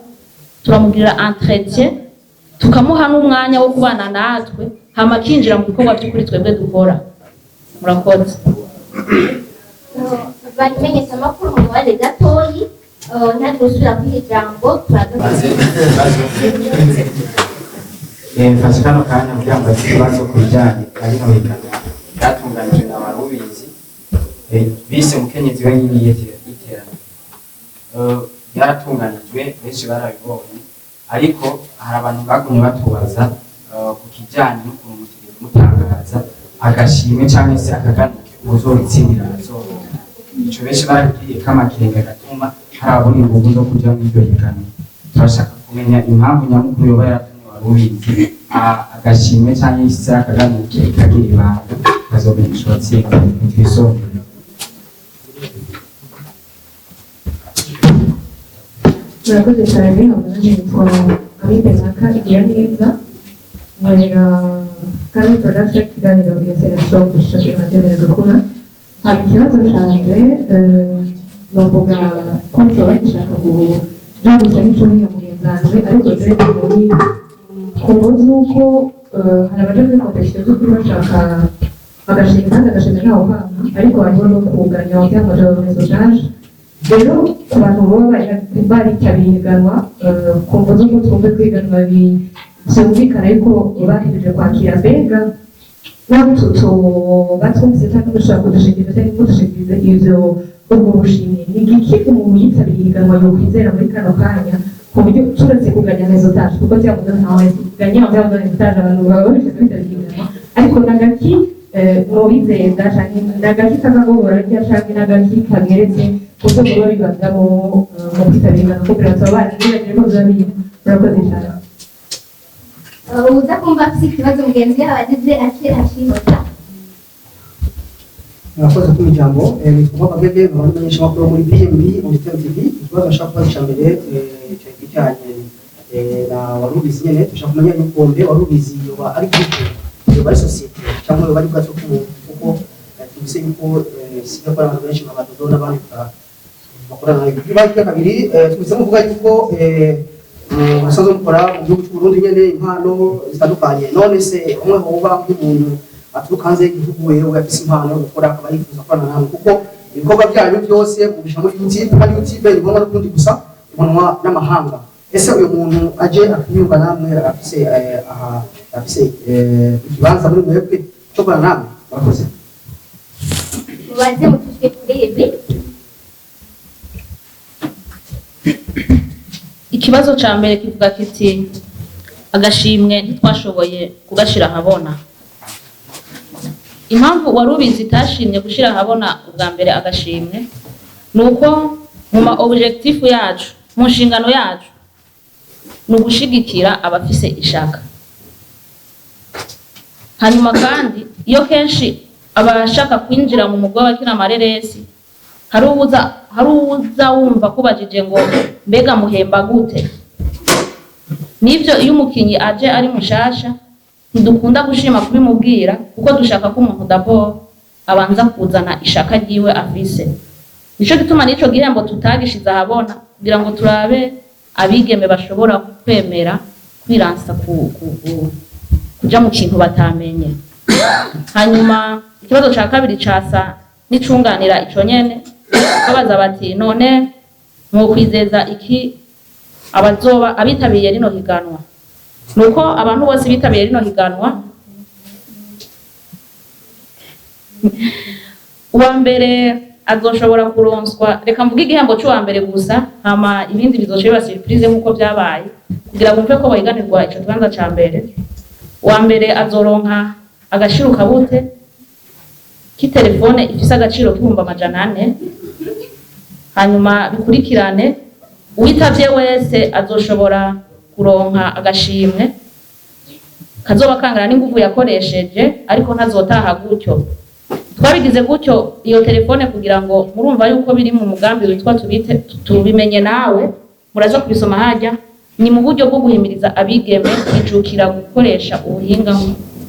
turamugirira entretien, tukamuha n'umwanya wo kubana natwe, hama akinjira mu bikorwa by'ukuri twebwe dukora. Murakoze. Bamenyesha amakuru, mu mubare gatoyi, ntari gusubira kwiha ijambo, turaza. Mfashe kano kanya kugira ngo mbaze ikibazo ku bijyanye na rino higanwa ryatunganijwe na Warubizi, bise Umukenyezi Wenyine y'Iterambere. Ryaratunganijwe, benshi barabibonye, ariko hari abantu bagumye batubaza ku kijyanye n'ukuntu mutigeze mutangaza agashimwe cyangwa se akaganuke uzoritsindira azoronka. Ico benshi barabwiye ko amakenga gatuma hari ababona inguvu zo kuja muri iryo higanwa. Turashaka kumenya impamvu nyamukuru yoba yaratumye Warubizi agashimwe cyangwa se akaganuke ikagira ibanga, kazomenyesha uwatsinze. Ntitwisongere. Murakoze cyane. Amazina yitwa Amipenaka Igira Neza, nkorera Kami Production, ikiganiro ya Selection gushakira amategeko gukura. Hari ikibazo canje, novuga ko nshobora gishaka kuja gusa n'ico ya mugenzi wanje, ariko je muri kumvo z'uko Hari abaja muri compétition z'ukuri bashaka agashimwe, kandi agashimwe ntawe uhanka, ariko hariho no kuganya en terme de réseautage. Rero ku bantu baba baritabiriye ihiganwa, ku mvo z'uko twumve ko ihiganwa vyumvikana yuko bahejeje kwakira, mbega naho batwumvise cyangwa dushobora kudushikiriza cyangwa ntimudushikirize ivyo, ubwo bushimwe ni igiki umuntu yitabiriye ihiganwa yokwizera muri kano kanya, ku buryo turetse kuganya réseautage, kuko cyavuze ntawe ganya en terme de réseautage, abantu baba babishatse bitabiriye ihiganwa, ariko nagaki mwobizeza, canke nagaki kakagobora canke nagaki kageretse ku byo baba bibazamo mu kwitabira ihiganwa, kugira ngo baba ko biba birimo? Murakoze cyane. Uza kumva afite ikibazo mugenzi yabajije ace acihoza. Murakoze kumpa ijambo. Nitwa Papa Gege, nkaba ndi umumenyeshamakuru muri BMB Auditeur TV. Ikibazo nshaka kubaza icya mbere cyari kijyanye na Warubizi nyene. Dushaka kumenya yuko mbe Warubizi yoba ari groupe, yoba ari société, cyangwa yoba ari bwato k'umuntu, kuko tuvise yuko sibyo ko abantu benshi nka Badodo n'abandi bakorana nayo. Ikibazo cya kabiri, tuvise muvuga yuko musanzwe mukora mu gihugu cy'u Burundi nyene impano zitandukanye. None se umwe hoba nk'umuntu aturuka hanze y'igihugu, yewe afise impano yo gukora, akaba yifuza gukorana namwe, kuko ibikorwa byanyu byose mubishyira muri YouTube, kandi YouTube ni ngombwa n'ukundi gusa ibonwa n'amahanga, ese uyu muntu aje akiyunga namwe afise aha afise ikibanza muri mwebwe cyo gukorana namwe? Murakoze. Mubanze mutushwe kuri ibi. Ikibazo ca mbere kivuga kiti: agashimwe ntitwashoboye kugashira ahabona. Impamvu Warubizi itashimye gushira ahabona ubwa mbere agashimwe ni uko mu ma objectif yacu, mu nshingano yacu, ni ugushigikira abafise ishaka. Hanyuma kandi iyo kenshi abashaka kwinjira mu mugwi w'abakina amareresi, hari uwuza wumva kubajije ngo: "Mbega muhemba gute?" Nivyo, iyo umukinyi aje ari mushasha ntidukunda gushima kubimubwira, kuko dushaka ko umuntu d'abord abanza kuzana ishaka ryiwe afise. Nico gituma n'ico gihembo tutagishize ahabona, kugira ngo turabe abigeme bashobora kwemera kwiransa kuja mu kintu batamenye. Hanyuma ikibazo ca kabiri casa n'icunganira ico nyene, babaza bati: "None mwokwizeza iki abazoba abitabiriye rino higanwa?" Nuko abantu bose bitabiriye rino higanwa, uwa mbere azoshobora kuronswa, reka mvuge igihembo c'uwa mbere gusa, hama ibindi bizoca biba surprise nk'uko vyabaye, kugira bumve ko bahiganirwa ico kibanza ca mbere. Uwa mbere azoronka agashirukabute k'itelefone ifise agaciro k'400,000. Hanyuma bikurikirane, uwitavye wese azoshobora kuronka agashimwe kazoba kangana n'inguvu yakoresheje, ariko ntazotaha gutyo. Twabigize gutyo iyo telefone kugira ngo murumva yuko biri mu mugambi witwa tubite tubimenye nawe, muraza kubisoma hajya. Ni mu buryo bwo guhimiriza abigeme kwijukira gukoresha ubuhinga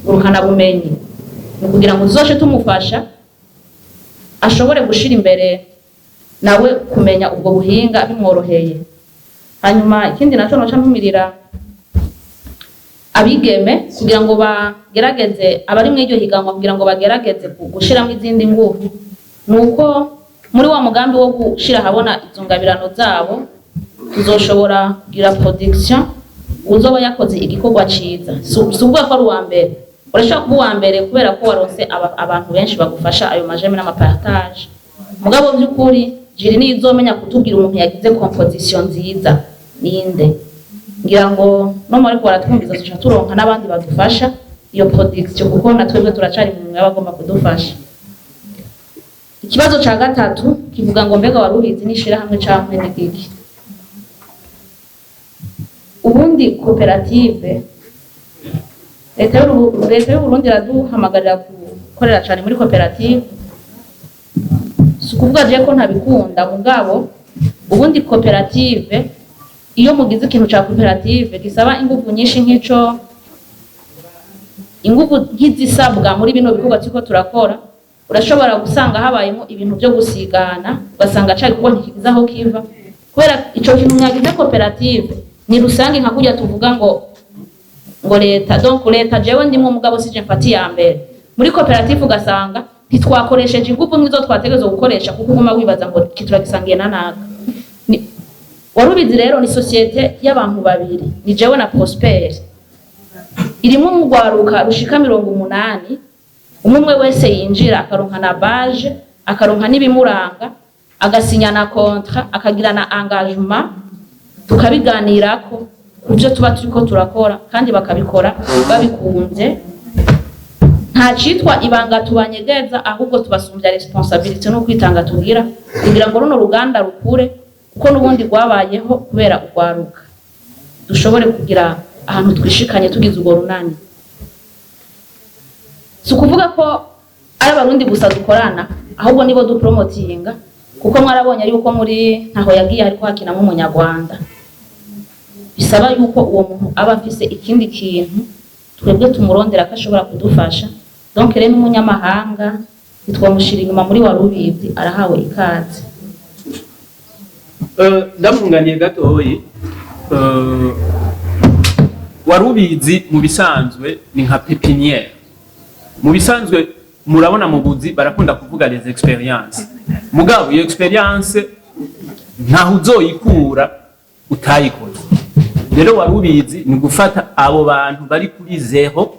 ngurukanabumenyi, ni ukugira ngo tuzoce tumufasha ashobore gushira imbere nawe kumenya ubwo buhinga bimworoheye. Hanyuma ikindi naco noca mpumirira abigeme kugira ngo bagerageze, abari mu iryo higanwa, kugira ngo bagerageze gushiramo izindi ngufu, nuko muri wa mugambi wo gushira ahabona izo ngabirano zabo, tuzoshobora kugira production. Uzoba yakoze igikorwa ciza, si ukuvuga ko ari uwa mbere. Urashobora kuba uwa mbere kubera ko waronse abantu benshi bagufasha, ayo ma j'aime n'ama partage, mugabo by'ukuri jury niyo izomenya kutubwira umuntu yagize composition nziza ninde. Ngira ngo no muri ariko baratwumviza, tuca turonka n'abandi badufasha iyo production, kuko na twebwe turacari mu mwanya bagomba kudufasha. Ikibazo ca gatatu kivuga ngo: mbega Warubizi n'ishirahamwe canke n'igiki? Ubundi koperative, leta y'Uburundi iraduhamagarira gukorera cane muri koperative. Si ukuvuga je ko ntabikunda, mugabo ubundi koperative, iyo mugize ikintu ca koperative gisaba inguvu nyinshi, nk'ico inguvu nk'izisabwa muri bino bikorwa turiko turakora, urashobora gusanga habayemo ibintu byo gusigana, ugasanga ca gikorwa ntikigize aho kiva, kubera ico kintu mwagize koperative ni rusange, nka kurya tuvuga ngo Ngo leta, donc leta jewe ndimwo, mugabo sije mfata iya mbere. Muri koperative ugasanga ntitwakoresheje ingufu nk'izo twategerezwa gukoresha, kuko uguma wibaza ngo iki turagisangiye na naka. Warubizi rero ni société y'abantu babiri, ni jewe na Prosper. Irimo umugwaruka rushika 80. Umwe umwe wese yinjira akaronka na badge, akaronka n'ibimuranga, agasinya na contrat, akagira na engagement, tukabiganirako ku byo tuba turiko turakora, kandi bakabikora babikunze. Nta citwa ibanga tubanyegeza, ahubwo tubasumbya responsabilité no kwitanga tugira kugira ngo runo ruganda rukure, kuko n'ubundi rwabayeho kubera urwaruka, dushobore kugira ahantu twishikanye tugize urwo runani. Si ukuvuga ko ari Abarundi gusa dukorana, ahubwo nibo dupromotinga, kuko mwarabonye yuko muri ntaho yagiye ariko hakinamo Umunyarwanda. Bisaba yuko uwo muntu aba afise ikindi kintu twebwe tumurondera ko ashobora kudufasha. Donc rero n'umunyamahanga ntitwamushira inyuma muri Warubizi, arahawe ikaze. Ndamwunganiye gatoyi. Warubizi mu bisanzwe ni nka pépinière. Mu bisanzwe murabona mu buzi barakunda kuvuga les expériences, mugabo iyo expérience ntaho uzoyikura utayikoze. Rero Warubizi ni gufata abo bantu bari kuri zéro,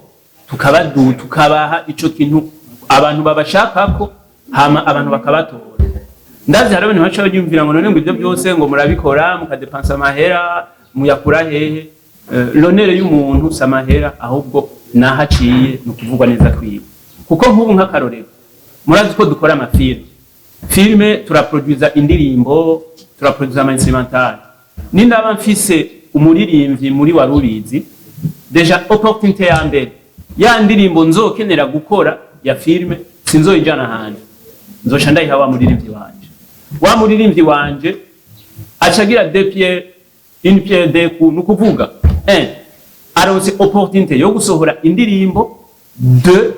tukabadu tukabaha ico kintu abantu babashakako, hama abantu bakabatora. Ndazi hari abantu baca babyumvira ngo none ngo ibyo byose ngo murabikora mukadepansa amahera, muyakura hehe? L'honneur y'umuntu si amahera, ahubwo naho aciye ni ukuvugwa neza kwiwe. Kuko nk'ubu nk'akarorero, murazi ko dukora amafilme, filme turaproduza, indirimbo turaproduza, ama instrumental. Nindaba mfise umuririmbyi muri Warubizi, déjà opportunité ya mbere, ya ndirimbo nzokenera gukora ya filme sinzoyijana ahandi, nzoca ndayiha wa muririmbyi wanje. Wa muririmbyi wanje acagira deux pierres, une pierre deux coups. Ni ukuvuga, un, aronse opportunité yo gusohora indirimbo; deux,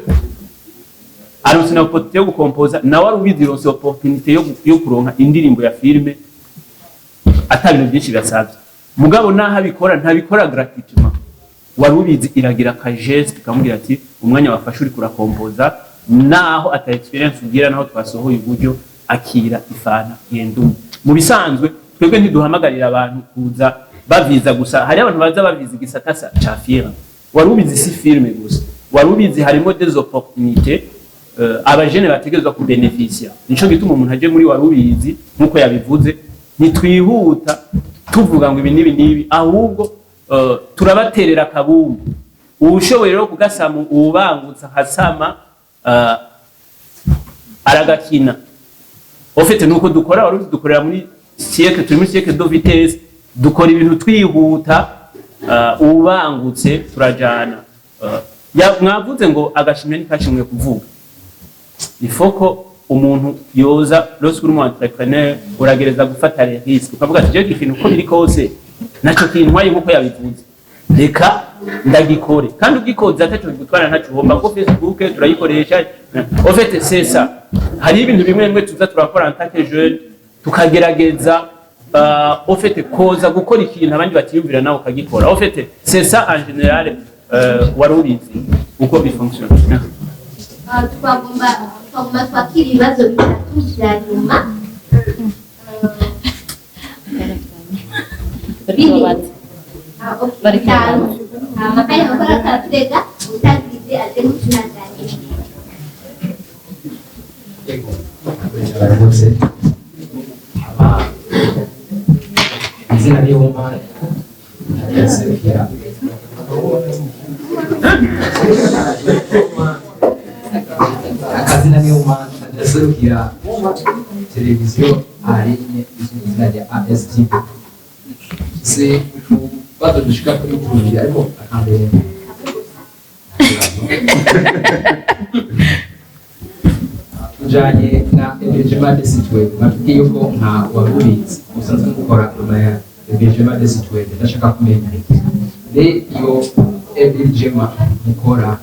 aronse na opportunité yo gukompoza. Nawe Arubizi ironse opportunité yo kuronka indirimbo ya filme ata bintu byinshi basabye. Mugabo naho abikora, ntabikora gratuitement. Warubizi iragira ka geste, ikamubwira ati umwanya wafashe uri kurakompoza, naho ata expérience ugira, naho twasohoye uburyo, akira ifana, genda umwe. Mu bisanzwe twebwe ntiduhamagarira abantu kuza baviza gusa. Hari abantu baza baviza igisata ca film. Warubizi si filme gusa, Warubizi harimo des opportunités abajene bategerezwa kubenefisia. Nico gituma umuntu aje muri Warubizi, nkuko yabivuze, ntitwihuta tuvuga ngo ibi n'ibi n'ibi, ahubwo turabaterera akabumbu. Uwushoboye rero kugasama, uwubangutsa akasama, aragakina. Au fait nuko dukora Warubizi, dukorera muri siècle, turi muri siècle de vitesse, dukora ibintu twihuta. Ubangutse turajana. Mwavuze ngo agashimwe ntikashimwe kuvuga. Il faut ko umuntu yoza, lorsque uri umu entrepreneur uragereza gufata les risques, ukavuga ati jewe ikintu uko biri kose naco kintwaye, nkuko yabivuze, reka ndagikore. Kandi ugikoze ataco bigutwara, ntaco uhomba, kuko Facebook turayikoresha. Au fait c'est ça, hari ibintu bimwe bimwe tuza turakora en tant que jeune, tukagerageza au fait koza gukora ikintu abandi batiyumvira, nawe ukagikora. Au fait c'est ça en général, Wari ubizi uko bifonctionne. Twagomba twakira ibibazo bitatu vya nyuma. Bine. Ah, ok, bitanu. Hama kanya gakora karaturega, utangirize aze mutunanganire. Baramutse. Aba izina ni Omar Yaserukira, akazina ni Omar yaserukira televiziyo arinye izwi ku izina rya ASTV. Se utubazo dushika kuri tubiri, ariko akambere tujanye na hébergement des sites web. Mwatubwiye yuko nka Warubizi usanzwe mukora ama hébergement des sites web. Ndashaka kumenya mbe iyo hébergement mukora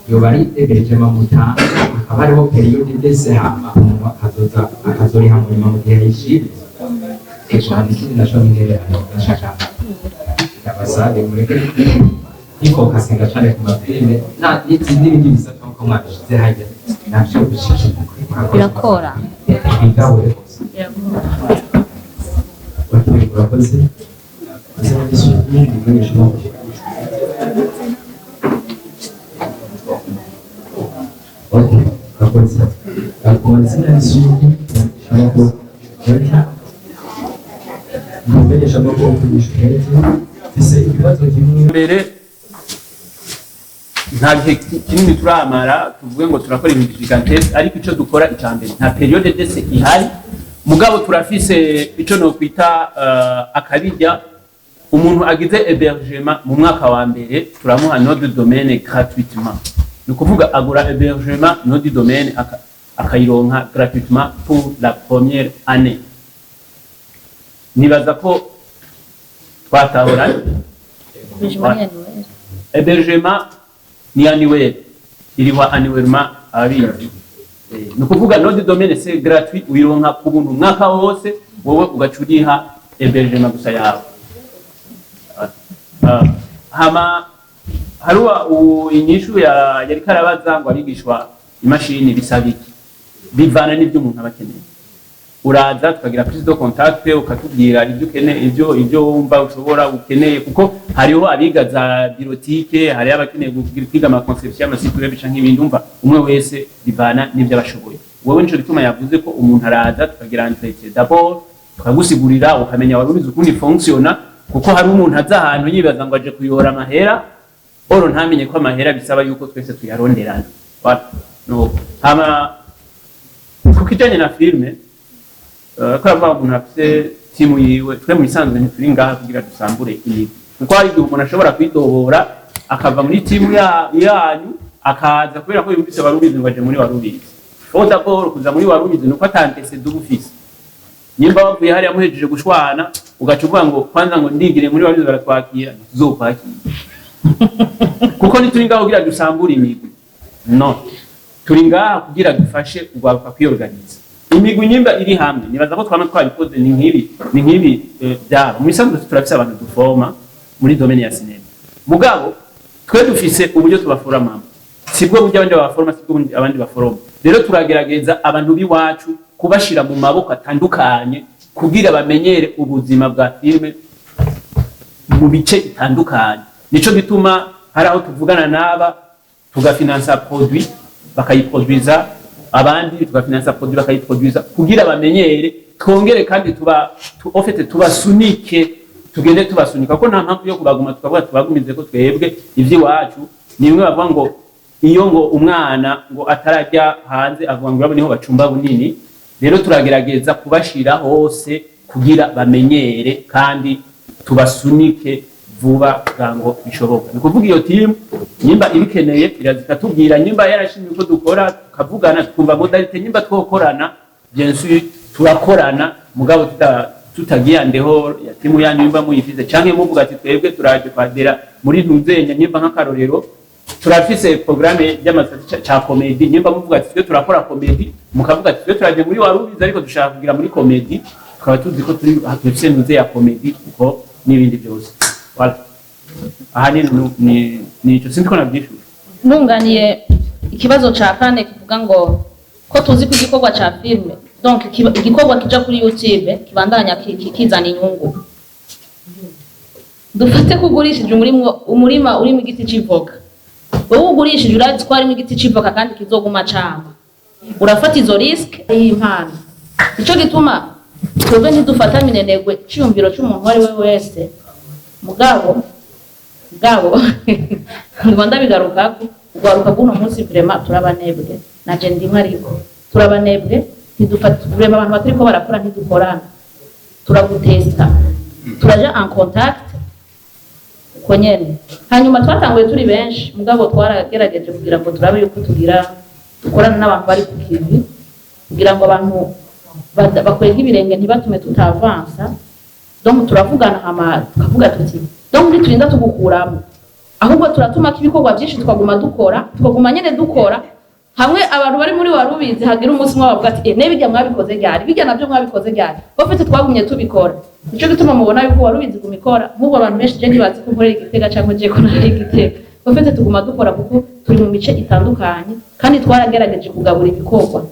yoba ari hébergement mutanga hakaba hariho période d'essai, hama umuntu akazoza akazoriha mu nyuma mu gihe yayishimye? Ego, hama ikindi naco ni intererano. Ndashaka ndabasabe mureke Ntifokasinga cane ku mafilime n'ibindi bisata nkuko mwabishize harya, navyo bishikirwe. Birakora. Bigabure gusa. Urakoze. Amazina y'isuku umumenyeshamakuru. Okay, urakoze. Ku mazina y'isuku umumenyeshamakuru, umumenyeshamakuru kugisha umwete, mfise ikibazo kimwe. Mbere nta gihe kinini turamara tuvuge ngo turakora ibintu gigantesque, ariko ico dukora ica mbere, nta période d'essai ihari, mugabo turafise ico nokwita akabirya. Umuntu agize hébergement mu mwaka wa mbere, turamuha nom de domaine gratuitement. Ni ukuvuga agura hébergement, nom de domaine akayironka gratuitement pour la première année. Nibaza ko twatahura. Hébergement ni annuel, irihwa annuellement, ababizi. Ni ukuvuga nom de domaine c'est gratuit, uyironka ku buntu umwaka wose, wowe ugaca uriha hébergement gusa yawe. Hama haruwa inyishu ya yariko arabaza ngo arigishwa imashini bisaba iki? Bivana n'ibyo umuntu aba akeneye. Uraza tukagira prise de contact, ukatubwira ibyo ukeneye, ibyo wumva ushobora ukeneye, kuko hariho abiga za bureautique, hariho abakeneye kwiga ama conception y'ama site web canke ibindi. Umva, umwe wese bivana n'ibyo abashoboye. Wowe nico gituma yavuze ko umuntu araza tukagira entretien d'abord, tukagusigurira, ukamenya wari ubizi ukundi fonctionna, kuko hari umuntu aza ahantu yibaza ngo aje kuyora amahera, or ntamenye ko amahera bisaba yuko twese tuyaronderana. Voilà. No. Hama ku kijanye na filme, ko aravuga umuntu afise timu yiwe, twe mu bisanzwe ntituri ngaha kugira dusambure imigwi, kuko hari igihe umuntu ashobora kwidobora akava muri timu yanyu akaza kubera ko yumvise Warubizi, ngo aje muri Warubizi. Faut d'abord kuza muri Warubizi nuko ata antécédent uba ufise. Nimba wavuye hariya muhejeje gushwana, ugaca uvuga ngo kwanza ngo ndigire muri Warubizi baratwakira, ntituzokwakira, kuko ntituri ngaho kugira dusambure imigwi. No turi ngaha kugira dufashe urwaruka kwiyorganiza. Imigwi nyimba iri hamwe, nibaza ko twama twabikoze, ni nk'ibi byaba mu bisanzwe. Turafise abantu duforma muri domaine ya cinéma, mugabo twe dufise uburyo tubaforomamo, sibwo buryo abandi baforoma, sibwo abandi baforoma. Rero turagerageza abantu b'iwacu kubashira mu maboko atandukanye kugira bamenyere ubuzima bwa filme mu bice bitandukanye. Nico gituma hari aho tuvugana n'aba tugafinansa produit bakayiproduiza, abandi tugafinansa produit bakayiproduiza, kugira bamenyere. Twongere kandi tuba en fait tubasunike, tugende tubasunika, kuko nta mpamvu yo kubaguma tukavuga tubagumize ko twebwe ivy'iwacu. Ni bimwe bavuga ngo iyo ngo umwana ngo atarajya hanze avuga ngo urabona niho bacumba bunini. Rero turagerageza kubashira hose kugira bamenyere kandi tubasunike vuba bwango bishoboka. Ni ukuvuga iyo team nyimba ibikeneye iraza ikatubwira, nyimba yarashimye uko dukora, tukavugana, tukumva modalité nyimba twokorana. Bien sûr turakorana, mugabo tutagiye andeho ya timu yanyu nyimba muyifize, canke muvuga ati twebwe turaje kwadera muri ntuzenya. Nyimba nk'akarorero turafise programme y'amasati ca comédie, nyimba muvuga ati twe turakora comédie, mukavuga ati twe turaje muri Warubizi ariko dushaka kugira muri comédie, tukaba tuzi ko turi dufise ntuze ya comédie uko n'ibindi byose. Voilà, ahanini ni ico, sinzi ko navyishuye. Ntunganiye ikibazo ca kane kivuga ngo ko tuzi ko igikorwa ca filme, donc igikorwa kija kuri YouTube kibandanya kizana inyungu. Dufate ko ugurishije umurima urimo igiti c'ivoka. Wowe ugurishije, urazi ko harimo igiti c'ivoka kandi kizoguma cama, urafata izo risque y'impano. Nico gituma twebwe ntidufata minenegwe iciyumviro c'umuntu uwo ari we wese. Mugabo ngomba ndabigarukako, urwaruka bw'uno munsi vraiment turabanebwe, naje ndimwe, ariko turabanebwe. Ntidufata vraiment abantu batariko barakora, ntidukorana. Turagutesta, turaja en contact uko nyene. Hanyuma twatanguye turi benshi, mugabo twaragerageje kugira ngo turabe yuko tugira dukorana n'abantu bari ku kivi, kugira ngo abantu bakwega ibirenge ntibatume tutavansa. Donc turavugana, hama tukavuga tuti donc ntiturinda tugukuramo, ahubwo turatuma ko ibikorwa byinshi tukaguma dukora, tukaguma nyene dukora hamwe. Abantu bari muri Warubizi hagira umunsi umwe bavuga ati: "Eh, ne bijya mwabikoze ryari? Bijya nabyo mwabikoze ryari?" Bafite twagumye tubikora. Nico gituma mubona yuko Warubizi gumikora. Nk'ubu abantu benshi je ntibazi ko nkorera Igitega cyangwa je ko ntari Igitega. En fait, tuguma dukora kuko turi mu mice itandukanye, kandi twaragerageje kugabura ibikorwa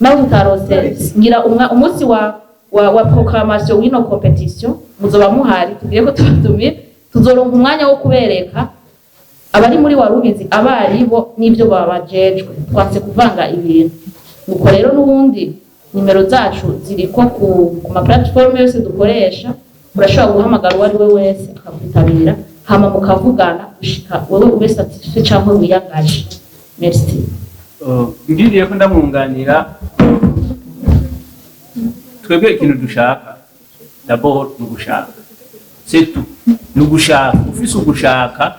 nawe tutarose. Ngira umunsi wa proclamation w'ino compétition muzoba muhari, tubwire ko tubatumiye, tuzoronka umwanya wo kubereka abari muri Warubizi abaribo n'ibyo babajejwe. Twanse kuvanga ibintu. Nuko rero n'ubundi nimero zacu ziriko ku ma plateforme yose dukoresha. Urashobora guhamagara uwo ari we wese akakwitabira, hama mukavugana gushika wowe ube satisfait cyangwa wiyagaje. Merci. Ngiriye ko ndamwunganira, twebwe ikintu dushaka d'abord ni ugushaka, c'est tout, ni ugushaka. Ufise ugushaka,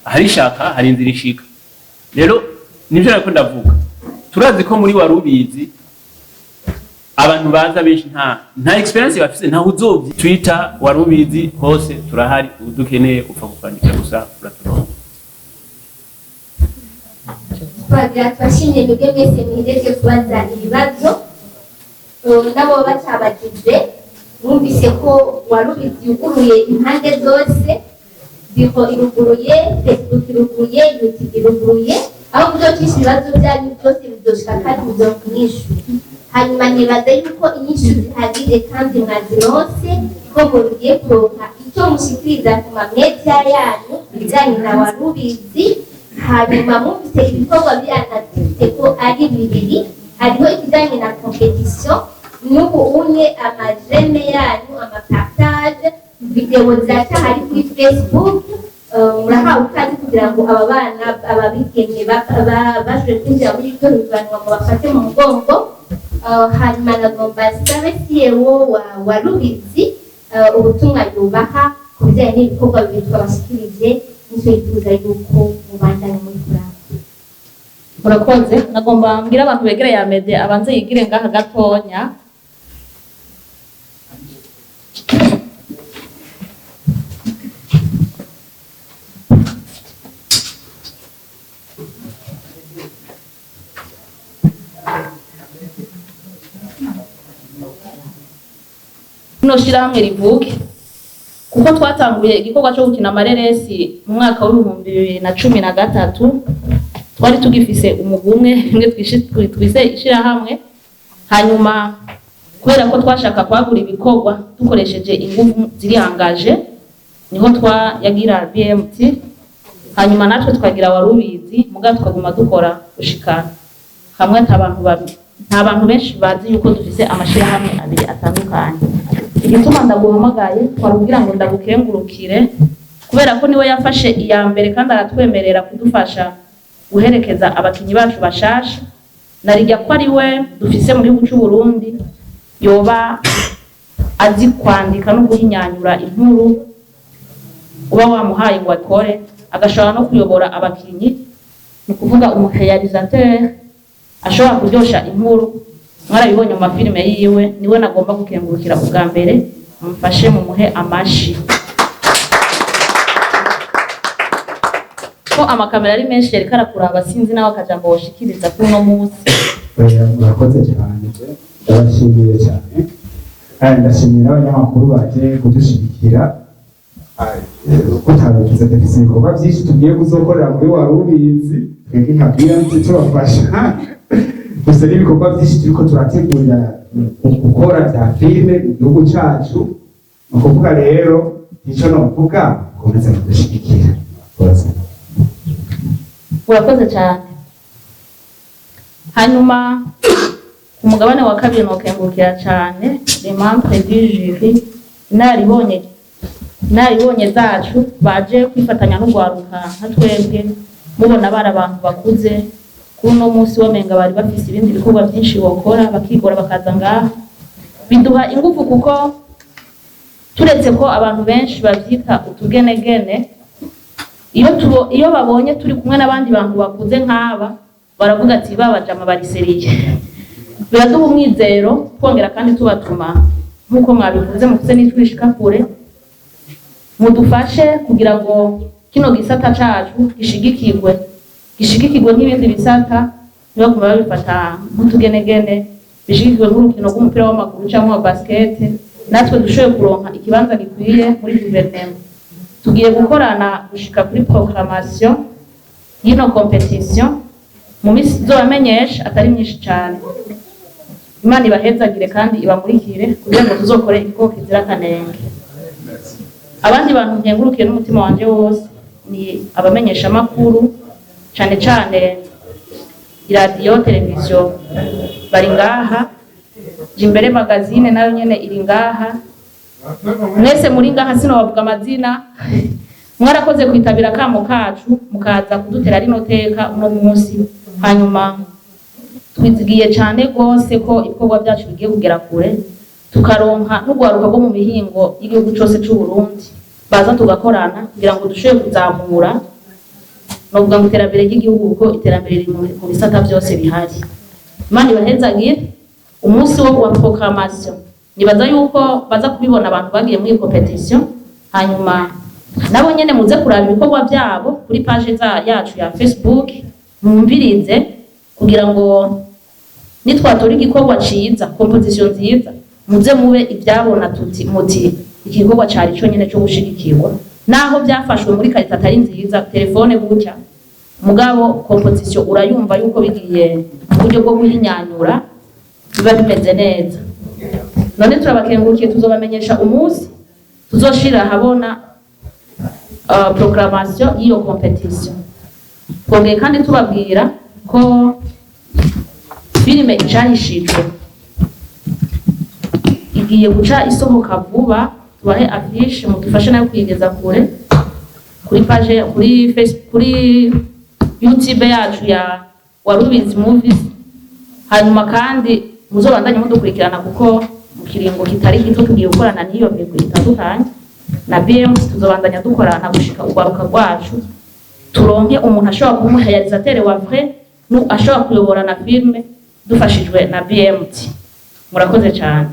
hari ishaka, hari inzira ishika. Rero nivyo nariko ndavuga, turazi ko muri Warubizi abantu baza benshi nta expérience bafise, ntaho uzovyi. Twitter Warubizi, hose turahari. Udukeneye upfa kukwandikira gusa, uraturonka. Twagira tubashimye mwebwe mwese muhejeje kubaza ibibazo. Nabo batabagije mwumvise ko Warubizi yuguruye impande zose, biro iruguruye, Facebook iruguruye, YouTube iruguruye, aho muzocisha ibibazo byanyu byose bizoshika kandi muzoronka inyishu. Hanyuma nibaza yuko inyishu zihagije kandi mwazironse, ko mugiye kuronka icyo mushikiriza ku ma media yanyu ibijyanye na Warubizi. Hanyuma mwumvise ibikorwa biranafite ko ari bibiri: hariho ikijyanye na compétition n'ubu unye ama j'aime yanyu, ama partage, vidéo ziracyahari kuri Facebook. Murahawe ikaze kugira ngo aba bana, ababigeme bashoboye kwinjira muri iryo higanwa, mubafate mu mugongo. Hanyuma nagomba sabe CEO wa Warubizi ubutumwa yubaha ku bijyanye n'ibikorwa bibiri twabashikirije, nicyo yifuza yuko mubandanya muri kuraba. Murakoze. Nagomba mbwira abantu begereye Amede abanze yigire ngaha gatonya. Rino shirahamwe rivuke, kuko twatanguye igikorwa cyo gukina amareresi mu mwaka wa 2013, twari tugifise umugwi umwe, rimwe twise ishirahamwe. Hanyuma kubera ko twashaka kwagura ibikorwa dukoresheje ingufu zirihangaje, niho twayagira BMT, hanyuma natwe twagira Warubizi, mugabo tukaguma dukora gushika hamwe ata bantu nta bantu benshi bazi yuko dufise amashirahamwe abiri atandukanye. Igituma ndaguhamagaye twari kugira ngo ndagukengurukire, kubera ko niwe yafashe iya mbere kandi aratwemerera kudufasha guherekeza abakinyi bacu bashasha. Narijya ko ari we dufise mu gihugu c'u Burundi yoba azi kwandika no guhinyanyura inkuru uba wamuhaye ngo akore, agashobora no kuyobora abakinyi, ni ukuvuga umu réalisateur ashobora kuryosha inkuru. Mwarabibonye mu mafilime yiwe. Niwe nagomba gukengurukira ubwa mbere, mumfashe mumuhe amashi ko amakamera ari menshi yariko arakuraba. Sinzi nawe akajambo woshikiriza kuri uno munsi. Oya, murakoze cyane, ndabashimiye cyane kandi ndashimiye n'abanyamakuru baje kudushyigikira. Uko utabivuze, dufise ibikorwa byinshi tugiye kuzokorera muri Warubizi twebwe nka BMT tubafasha gusa, n'ibikorwa byinshi turiko turategurira gukora bya filime mu gihugu cyacu. Ni ukuvuga rero icyo novuga, komeza kudushyigikira. Murakoze. Urakoze cyane. Hanyuma ku mugabane wa kabiri nokengurukira cyane les membres du jury, inararibonye zacu baje kwifatanya n'urwaruka nka twebwe. Mubona bari abantu bakuze, kuri uno munsi wamenga bari bafise ibindi bikorwa byinshi bokora, bakigora bakaza ngaha, biduha ingufu, kuko turetse ko abantu benshi bavyita utugenegene, iyo babonye turi kumwe n'abandi bantu bakuze nk'aba, baravuga ati babajama bari sérieux. Biraduha umwizero, twongera kandi tubatuma nk'uko mwabivuze, mufise n'ijwi rishika kure, mudufashe kugira ngo kino gisata cacu gishigikirwe nk'ibindi bisata, ntibaguma babifata nk'utugenegene, bishigikirwe nk'urukino rw'umupira w'amaguru cyangwa wa basket. Natwe dushoboye kuronka ikibanza gikwiye muri guverinoma. Tugiye gukorana gushika kuri proclamation y'ino compétition mu minsi izobamenyesha atari myinshi cyane. Imana ibahezagire kandi ibamurikire kugira ngo tuzokore igikorwa kizira akanenge. Abandi bantu nkengurukiye n'umutima wanje wose ni abamenyeshamakuru, cane cane iradiyo, televiziyo bari ngaha, Jimbere Magazine nayo nyene iri ngaha. Mwese muri ngaha, sinobavuga amazina, mwarakoze kwitabira akamo kacu mukaza kudutera rino teka uno munsi. Hanyuma twizigiye cane rwose ko ibikorwa byacu bigiye kugera kure, tukaronka n'urwaruka rwo mu mihingo y'igihugu cose c'u Burundi baza tugakorana kugira ngo dushobore kuzamura, novuga ngo, iterambere ry'igihugu, kuko iterambere riri mu bisata byose bihari. Imana ibahezagire. Umunsi wo wa proclamation, nibaza yuko baza kubibona abantu bagiye muri iyi compétition. Hanyuma nabo nyene muze kuraba ibikorwa byabo kuri page za yacu ya Facebook, mwumvirize, kugira ngo nitwatora igikorwa ciza, composition nziza, muze mube ibyabona tuti muti iki gikorwa cari co nyene co gushigikirwa, naho byafashwe muri qualité atari nziza, telefone gutya. Mugabo composition urayumva yuko bigiye mu buryo bwo guhinyanyura biba bimeze neza. None turabakengurukiye, tuzobamenyesha umunsi tuzoshira ahabona proclamation y'iyo compétition. Twongeye kandi tubabwira ko filime Icahishijwe igiye guca isohoka vuba. Tubahe affiche, mudufashe nayo kuyigeza kure kuri page, kuri Facebook, kuri YouTube yacu ya Warubizi Movies. Hanyuma kandi muzobandanye mudukurikirana, kuko mu kiringo kitari gito tugiye gukorana n'iyo migwi itandukanye na BMC. Tuzobandanya dukorana gushika urwaruka rwacu turonke umuntu ashobora kuba umu réalisateur wa vrai nu ashobora kuyobora na filme, dufashijwe na BMT. Murakoze cyane.